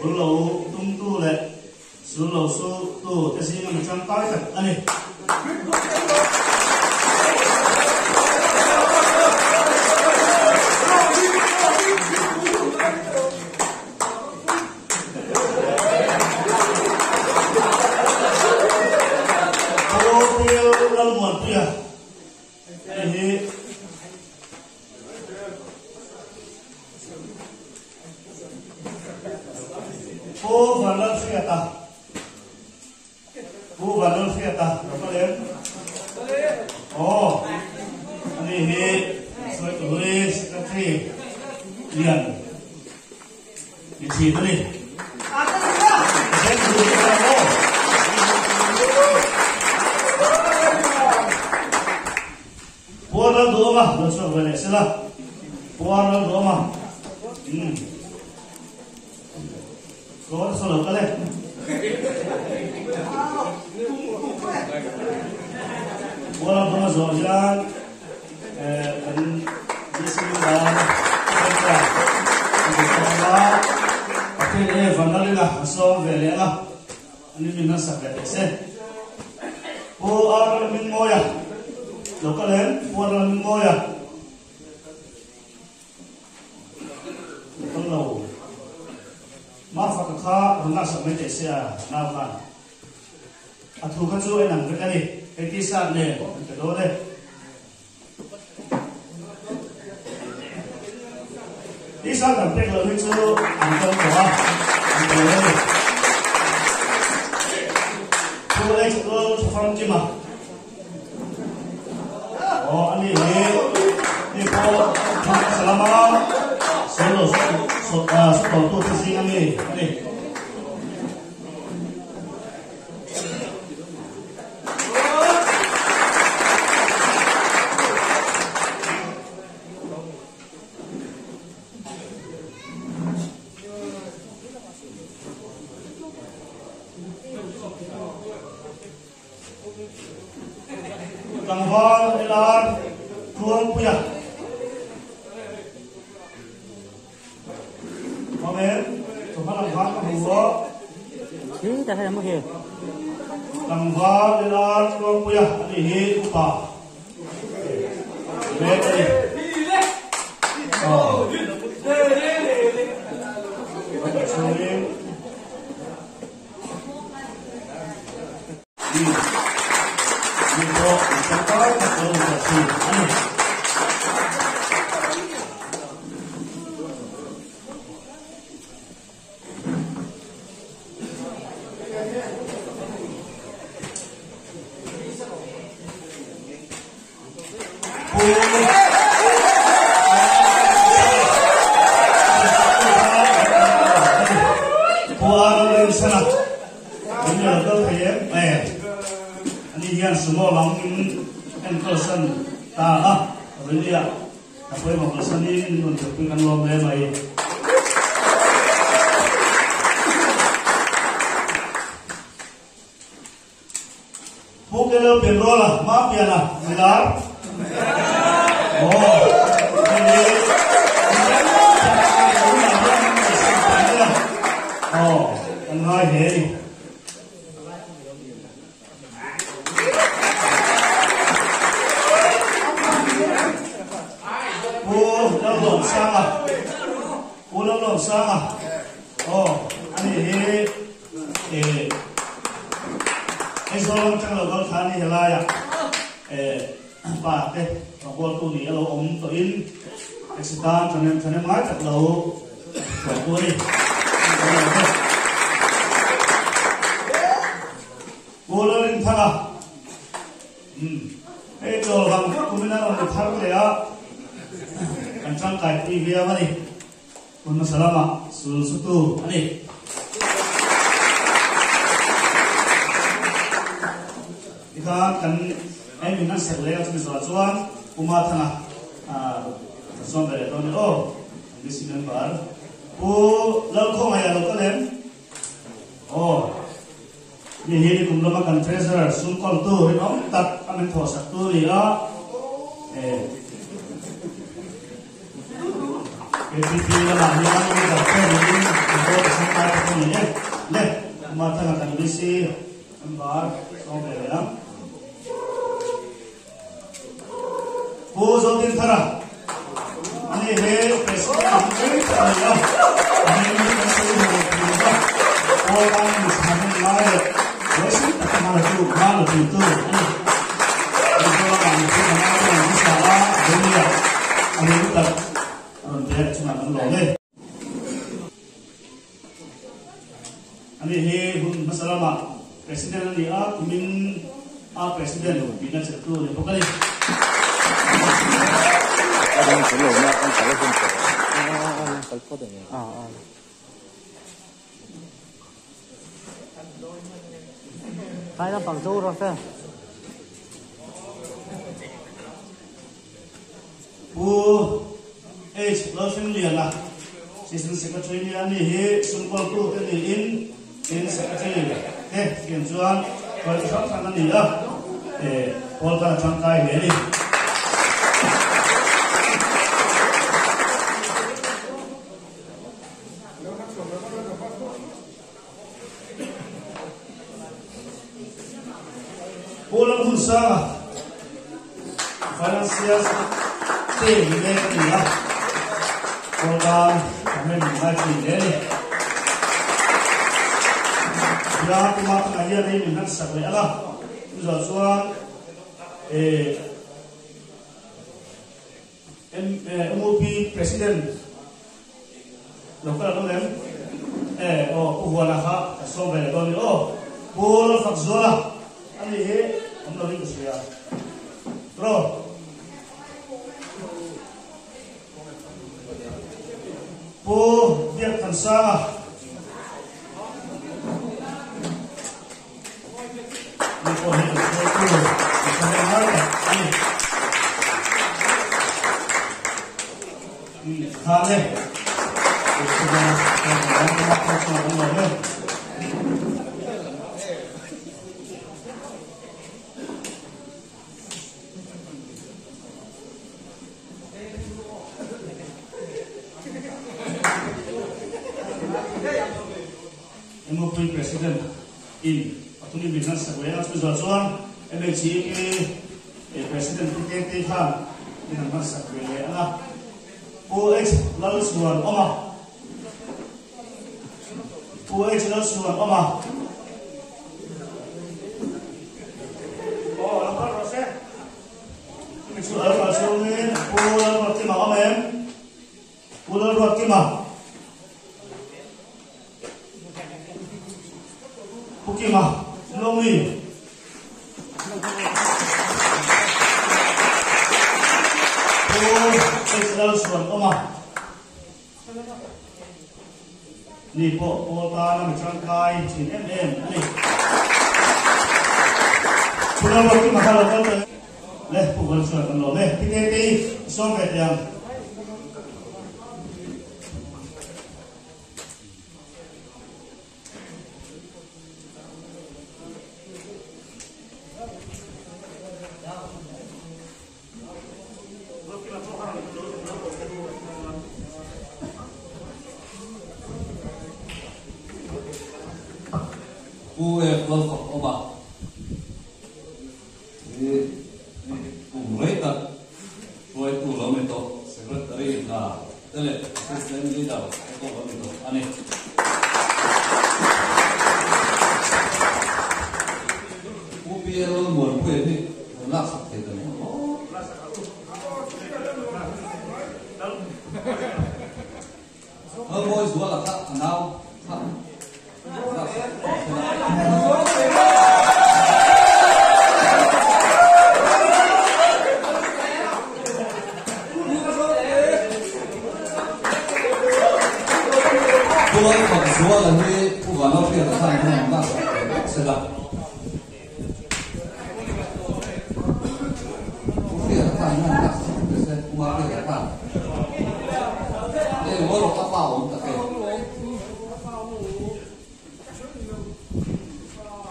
Bul lo tumtu leh Sul lo su tu te zinga mi tangkai tak a ni. Pu Lalmuanpuia hei hi Pu Vanlalhriata Pu Vanlalhriata lo kal em? Aw, ani hi Sawitu hlui Secretary lian ni thin a ni. Puar lal duhawm a, lo chhuak ve leh sela. Puar lal duhawm a. Umm. Kawr saw lo kal e. Puar lal duhawm a zawh hian eh kan DC lam Central a Pathian e Vanlalin a a sawm ve leh ang a. Ani min han sak ve teh se. Pu Arnold Mingmawia lo kal em? Pu Arnold Mingmawia lo kal lo. Mafaka kha rawn lak sak mai teh se a nau khan. A thu kha chu en ang vek a ni. Hei t-shirt nen an pe dawn e. T-shirt an pek loh hi chu an kal tawh a, an kal a ni. Pu Alex Lal Thafam Kima. Aw, ani hi ni pawh Thang Salama Solo Sotawtu te zing a mi a ni. Tlangval LR Tluangpuia Amen. Chawhma lam khan ka hmu a. Hi ta hei a muhil. Tlangval Lela Tluangpuia a nih hi upa mek a ni. Aw. Chhungin Mi pawh mi tangkai tak lo ni ta thin a ni. Pu Lalrinsana min lo kal thei em? Eh, ani hian sumo lam min enkawl san ta a, Aurelia a pawimawh kalsanin min rawn thawkpui kan lawm hle mai. Pu Kelel Penrola, Ma Piana, Milar. Oh, Oh, kan ngai hle ni. Pu Lallawmsanga, Pu Lallawmsanga, oh, ani hi eh Aizawl lam atang lo kal kha ani helaiah eh pa te rawngbawltu ni a lo awm tawhin taxi tan thahnem thahnem ngai tak lo hruaitu a ni. Pu Lalrinthanga umm hei chawl vang deuh kumin a rawn ni thar leh a kan tangkaipui viau a ni. Hun hmasa lamah sul sutu a ni. Tikhan kan ei min an sek leh a chumi zawhah chuan Pu Mathana ka sawm ve leh dawn ni aw, kan VC member Pu Lalkhawngaih a lo kal em? Aw, mi hi kum lama kan treasurer sum kawltu rinawm tak a min thawhsaktu a ni a, eh. KTP lamah hian leader te niin report a sem lai te pawh ni e. Le, kuma thanga kan VC member sawm ve leh ang. Pu Zodinthara, ani hi President ang pui tak a ni a, a hming hi kan sawi duh lo thei lo va, Paul-a'n mi thahnem ngai leh huaisen taka hma la tu, hma la tuitu a ni. Mizoramah mipui panga te an hmasa a, Delhi-ah a rilru tak a rawn pe chungah kan lawm e. Ani hi hun hmasa lamah President a ni a, kumin a President tihna chelhtu a ni bawk a ni. Khai lampang chu rawh se. Pu H. Lalhringliana, Session Secretary nia ani hi sumkawltu te niin tin Secretary te thiam chuan hruai chi hrang hrang a ni a, pawl khan a tangkai hle a ni. Pu Lalhmunsanga, Financial Secretary ni mek a ni a, Kawldan Amen ngai thin hle a ni. Tia tuma tangah hian hei min han sak leh ang a, chuzah chuan eh MOP President Local an awm em? Eh, aw, Pu Huana kha ka sawm ve leh dawn ni aw. Pu Lalfakzuala a nih hi awm lovin ka hria. Tro. Pu Biakthansanga. Mi pawh hi an hruaitu an thahnem ngai tak a ni. Khan e, MOP President in. Chumi min hlan sak leh a, chu zawh chuan MHEP President Pu Kengtei khan min han hlan sak ve leh ang a. Pu H Lalchhuan Awma Pu H Lalchhuan Awma Aw, lo kal rawh se. Chumi chu a lo kal chhungin Pu Lalruatkima awm em? Pu Lalruatkima Pu Kima Lawmi Pu H Lalchhuanawma Ni pawh pawl tana mi tangkai thin em em a ni. Pu Lalruatkima kha lo kal tawh em? Le Pu Valchuan kan lawm e. Pi Tete i sawm ve teh ang. Pu F Lalfak awm a, hi kum rei tak hruaitu lo ni tawh Secretary hna te leh Assistant Leader te pawh lo ni tawh a ni. Pu PA Lalmuanpuia hi rawn laksak thei ta lo maw? Lalmawi Zuala kha a nau kha rawn laksak thei ta lo. Pu Lalfakzuala hi Pu Vanlalhriata khan hmun an laksak thei bawk se la. Pu Hriata khan hmun an laksak thei se, Pu Mahriata khan. Hei rual a pa awm tak e.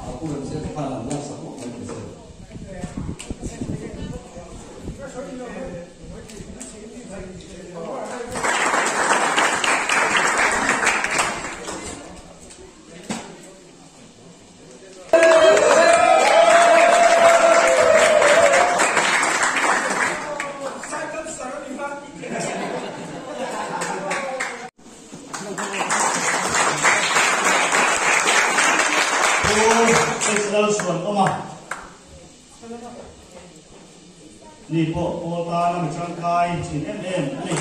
A pu Remzia te khan an laksak bawk mai thei se. Pu H Lalchhuanawma Ni pawh pawl tana mi tangkai thin em em a ni.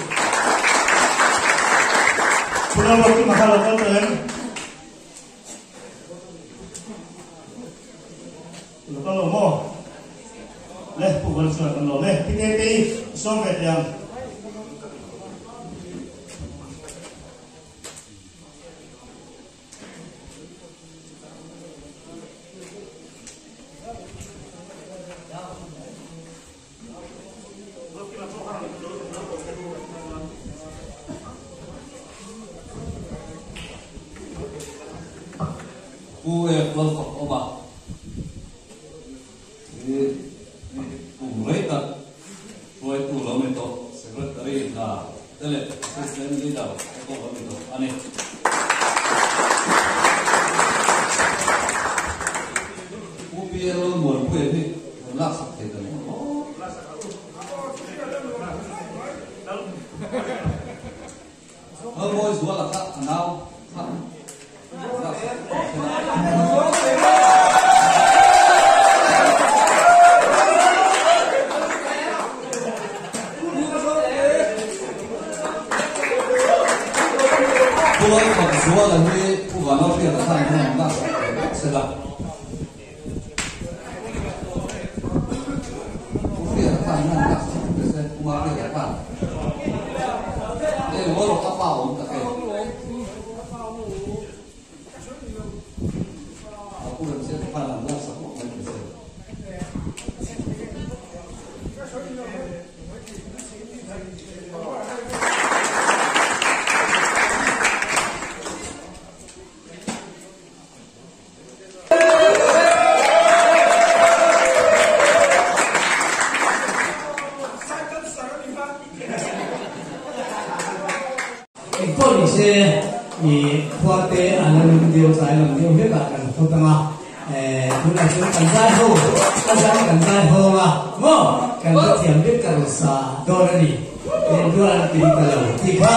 Pu Lalruatkima kha lo kal tawh em? Lo kal lo maw? Le, Pu Valchuan kan lawm e. Pi Tete i sawm ve teh ang. Pu F Lalfak awm a, hi kum rei tak hruaitu lo ni tawh Secretary hna te leh Assistant Leader te pawh lo ni tawh a ni. Pu PA Lalmuanpuia hi rawn laksak thei ta lo maw? Lalmawi Zuala kha a nau kha rawn laksak thei ta lo. Pu Lalfakzuala hi Pu Vanlalhriata khan hmun an laksak thei bawk se la. Pu Hriata khan hmun an laksak thei se, Pu Mahriata khan. Hei rual rawh a pa awm tak e. A pu Remzia te khan an laksak bawk mai thei se. Engpawh ni se i khua te an la lum deuh tlai lam deuh hlek ah kan phawt ang a. Tunah chuan kan zai ho a zai kan zai hawng a maw kan la thiam vek ka rawn sa dawn a ni Lenrual an ti ta lo tih kha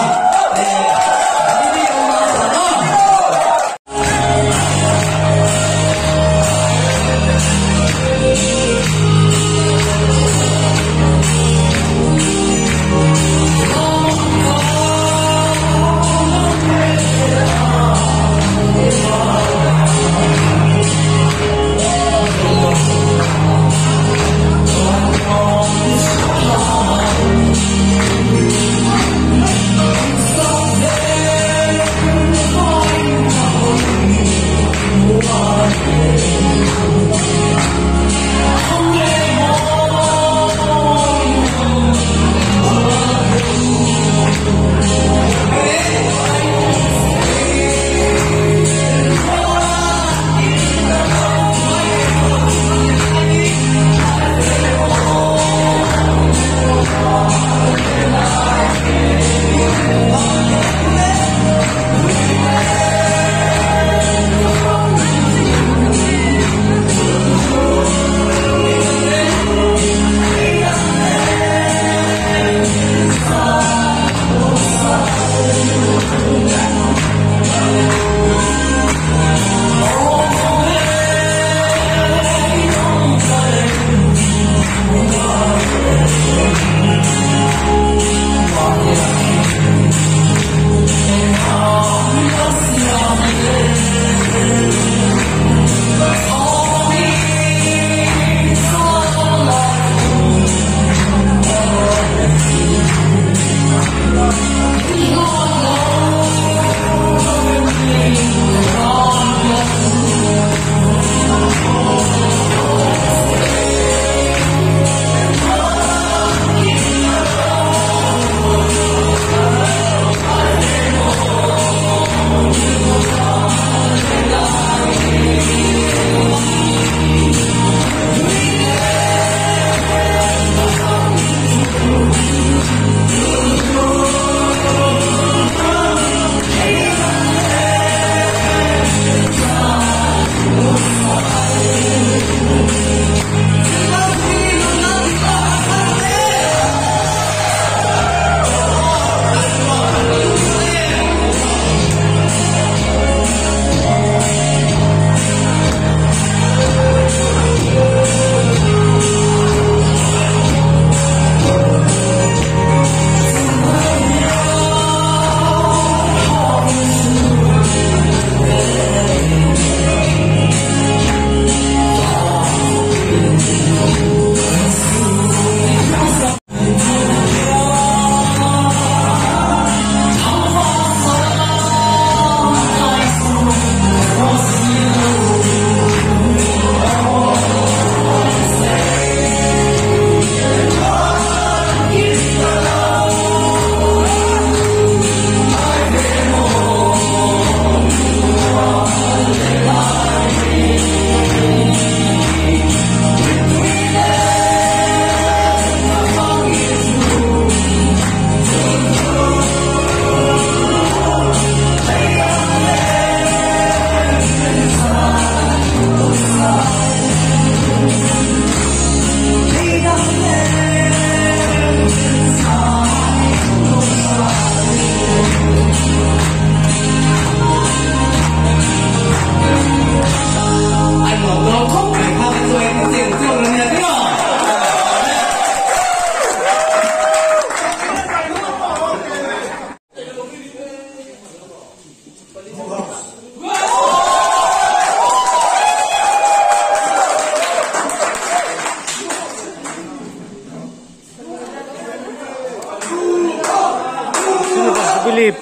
Philip.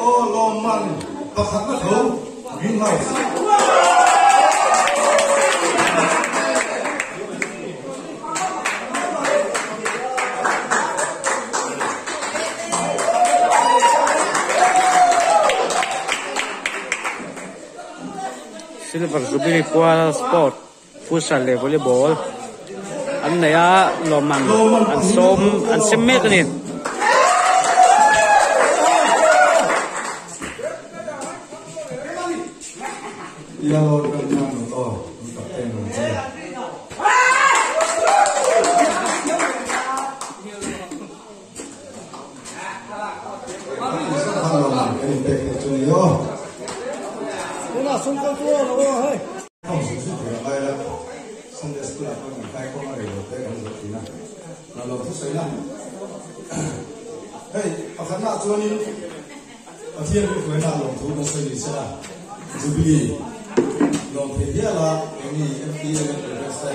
Aw lawmman pakhatna tho Greenhouse. Silver Jubilee Pual Sport. Futsal leh volleyball an nei a lawmman an sawm an sem mek a ni. Hei pakhatna chuanin Pathian rinhruaina lawmthu kan sawi ni sela Jubilee lawm thei hiala engni MPA leh Congress te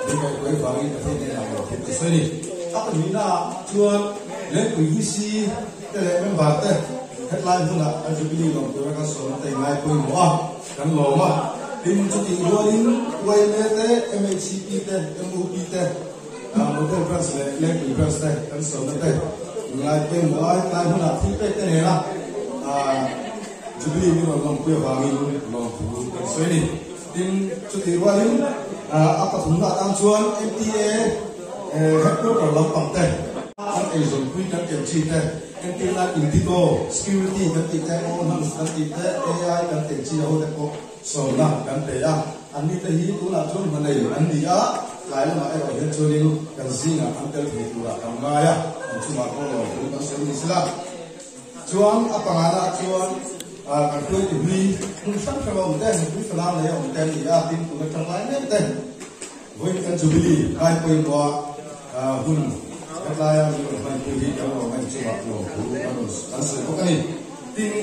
min kaihkuai vangin Pathian hnenah lawmthu kan sawi ni. A pahnihna chuan Lengpui VC te leh member te hetlai hmunah kan Jubilee lawm tura kan sawmna te ngai pawimawh a, kan lawm a. Tin, chutih rualin YMA te, MHCP te, MUP te, Model Branch leh Lengpui Branch te kan sawmna te ngai pawimawh a, hetlai hmunah thil pek te nena Jubilee min rawn lawmpui avangin lawmthu kan sawi a ni. Tin, chutih rualin a pathumna atan chuan MTA headquarter lampang te, kan eizawnpui kan ken chi te, entirna Indigo, Security kan tih te, Onhams kan tih te, AI kan ken chi ho te pawh sawmna kan pe a. Anni te hi tunah chuan hna nei an ni a, tlai lamah erawh hian chuanin kan zingah an tel thei turah kan ngai a, an chungah pawh lawmthu kan sawi ni sela. Chuan a pangana chuan kan hruaitu hlui hmun hrang hrang a awm te, hlui fanau nei a awm te a ni a, tin tuna tanglai mek te vawiin kan Jubilee kai pawimawha hun hetlaia min rawn hmanpui hi kan lawm a inchungah lawmthu kan rawn kan sawi bawk a ni. Tin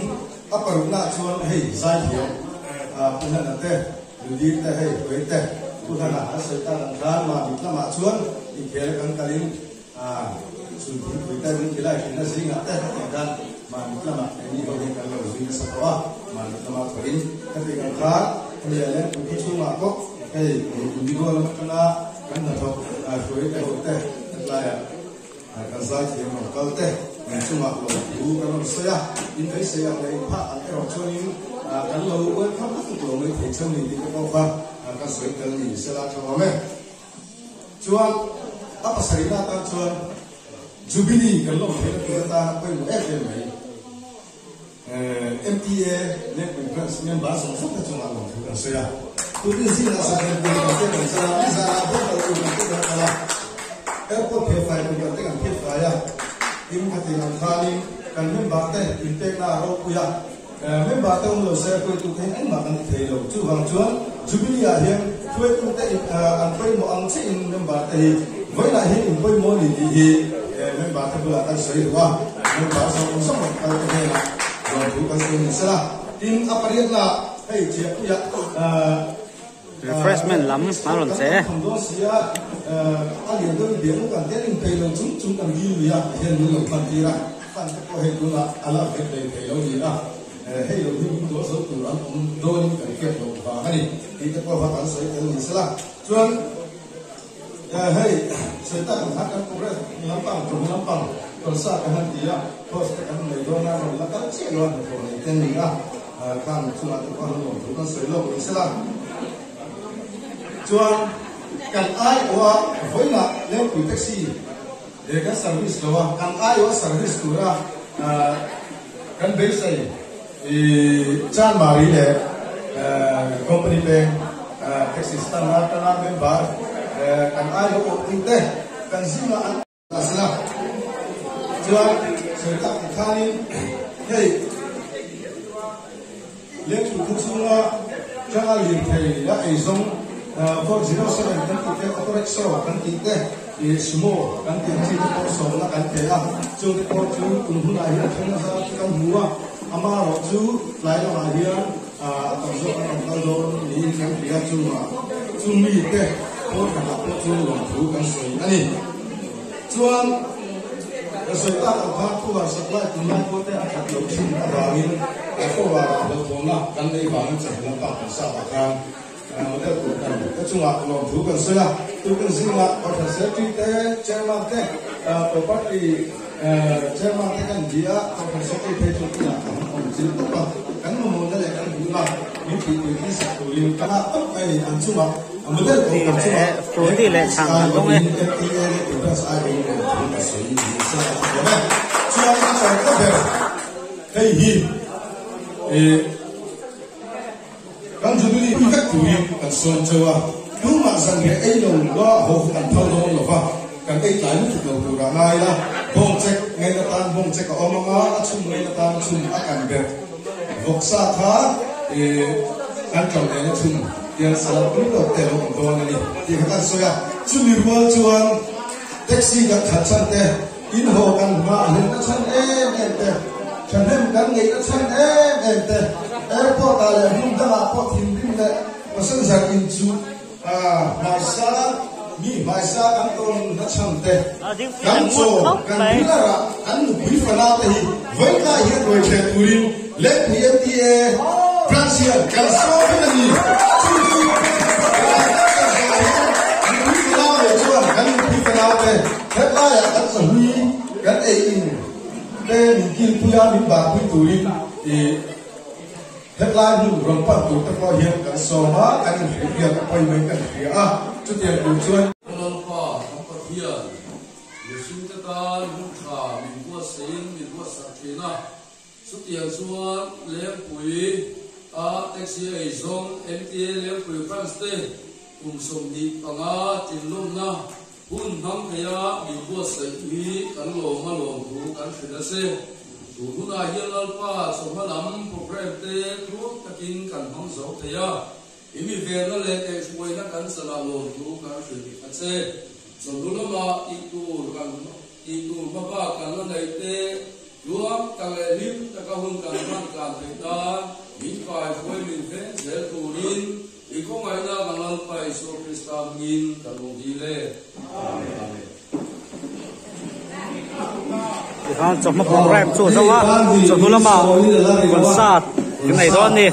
a paruknaah chuan hei zaithiam Pu Hlana te, Ludir te hei Hruai te, Pu Hlana an sawi tak ang khan Mamit lamah chuan inkhel kan kalin Chhun thingpui te min khilai thin a zingah te hetiang khan mahni lamah keini ho hian kan lo zui nasa tawh a, mahni lama thawhin hetiang ang khan hemi ah hian kum chhungah pawh hei indigo lam atanga kan hnathawk hruai te ho te hetlaiah kan zaithiam rawn kal te min chungah lawmthu kan rawn sawi a, in beisei ang leh in phah ang erawh chuanin kan lo welcome lutuk lo mai thei cheu ni tih te pawh kha kan sawi tel ni sela tha awm e. Chuan a pasarihna atan chuan Jubilee kan lawm theihna tur atana pawimawh em em mai MTA Lengpui Branch member zawng zawng te chungah lawm thu kan sawi a. Tutin zingah Sahnem tur kan te kan zar a, nizanah Border tur kan te kan kal a, Airport phefai tur kan te kan phefai a, tin khatin ang khanin kan member te inpekna a ropui a. Member te awm lo se hruaitute hi engmah kan ti thei lo. Chuvang chuan Jubilee ah hian hruaitute an pawimawh ang chiahin member te hi vawiinah hian in pawimawh a ni tih hi member te bulah kan sawi duh a. Member zawng zawng rawn kal te hnenah lawmthu kan sawi ni sela. Tin, a pariatna hei Chiahpuiah Refreshment lam a rawn che. Kan dawn si a, a lian deuhin biak kan te an inpeih lo chung chung kan dil lui a, hian min lo hman tir a, fan te pawh hei tunah a la vet lei thei lo ni a, hei lo hi min dawl zo tur an awm dawnin kan hriat loh vang a ni tih te pawh kha kan sawi tel ni sela. Chuan hei sawi tak ang khan kan progress lampang tum lampang tawlsa kan han ti a, course te kan nei dawn a, rawn la kal chiah lo a hnathawh nei te ni a. Khan chungah te pawh an lawm thu kan sawi lawk ni sela. Chuan kan aiawha vawiinah Lengpui taxi he kan service lo a, kan aiawha service tura kan beisei Chanmari leh company peng taxi stand atanga member kan aiawh awhtute kan zingah an Sela chuan sawi tak ang khanin hei Lengpui khaw chhunga tanga lirthei a eizawng 407 kan tih te, auto rickshaw kan tih te, sumo kan tih ang chi te pawh sawmna kan pe a, chung te pawh chu tun hunah hian then a zar chu kan hmu a, amaherawh chu tlai lamah hian a tam zawk an rawn kal dawn niin kan hria chungah chung mite pawl khatah pawh chuan lawmthu kan sawi a ni. Chuan ka sawi tak ang khan power supply tunlai pawh te a that loh thin avangin power ah hlauhthawnna kan nei vangin chawhnu lampang kan sap ah khan model tur kan te chungah lawmthu kan sawi a. Tukin zingah Kohhran Secretary te, Chairman te, Property Chairman te kan bia a, Kohhran Secretary phei chu inah kan awm chil tawp a, kan mamawhna leh kan duhna min tih pui thin sak turin ka nghah tawp mai a ni. An chungah. Frooti leh Frooti leh chhang an dawng e. Hei hi kan Jubilee pui vek turin kan sawm cheu a, tumah zanriah ei lo lua haw kan phal dawn lo va, kan ei tlai lutuk lo turah ngai la, bawng chek ngaina tan bawng chek a awm anga, a chhum ngaina tan a chhum a kan ber vawksa kha kan ṭo nen a chhum hian salad tui tawk te a lo awm dawn a ni tih kha kan sawi a, chumi rual chuan taxi kan khalh chhan te. In haw kan hma a hlimna chhan em em te, thahnem kan ngeihna chhan em em te, airport ah leh hmun dangah pawh thinrim leh passenger in chu hmaisa mi hmaisa kan tawnna chhan te, kan chaw kan dinner ah kan nupui fana te hi vawitlai hian ruai thleh turin Lengpui MTA branch hian kan sawm vek a ni. Chu chu nupui fanau leh chuan kan nupui fanau te Hetlaiah kan chahlui kan ei in te min kilpui a, min banpui turin ih hetlai hmun rawn pan tur te pawh hian kan sawm a, kan inhrilhfiah te pawhin mai kan hria a, chutiang tur chuan. Ka Lalpa, kan Pathian, mihringte tan hun tha min buatsaiin min buatsak thin a, chutiang chuan Lengpui a taxi ei zawng MTA Lengpui branch te kum 25 tinlawmna Hun hmang theia min buatsaih hi kan lawm a lawm thu kan hrilh a se. Tun hunah hian Lalpa chawhma lam programme te tluang takin kan hmang zo thei a, i mi venna leh kaihhruaina kan chanah lawm thu kan hrilh a che. Chawhnu lamah tih tur kan tih tur hmabak kan la neih te tluang tak leh hlim taka hun kan hman tlan theih nan min kaihruai min veng zel turin I khawngaihna kan Lalpa Isua Krista hmingin kan lo dil e. Amen. Tikhan chawhma program chu a zo a, chawhnu lama concert kan nei dawn a ni.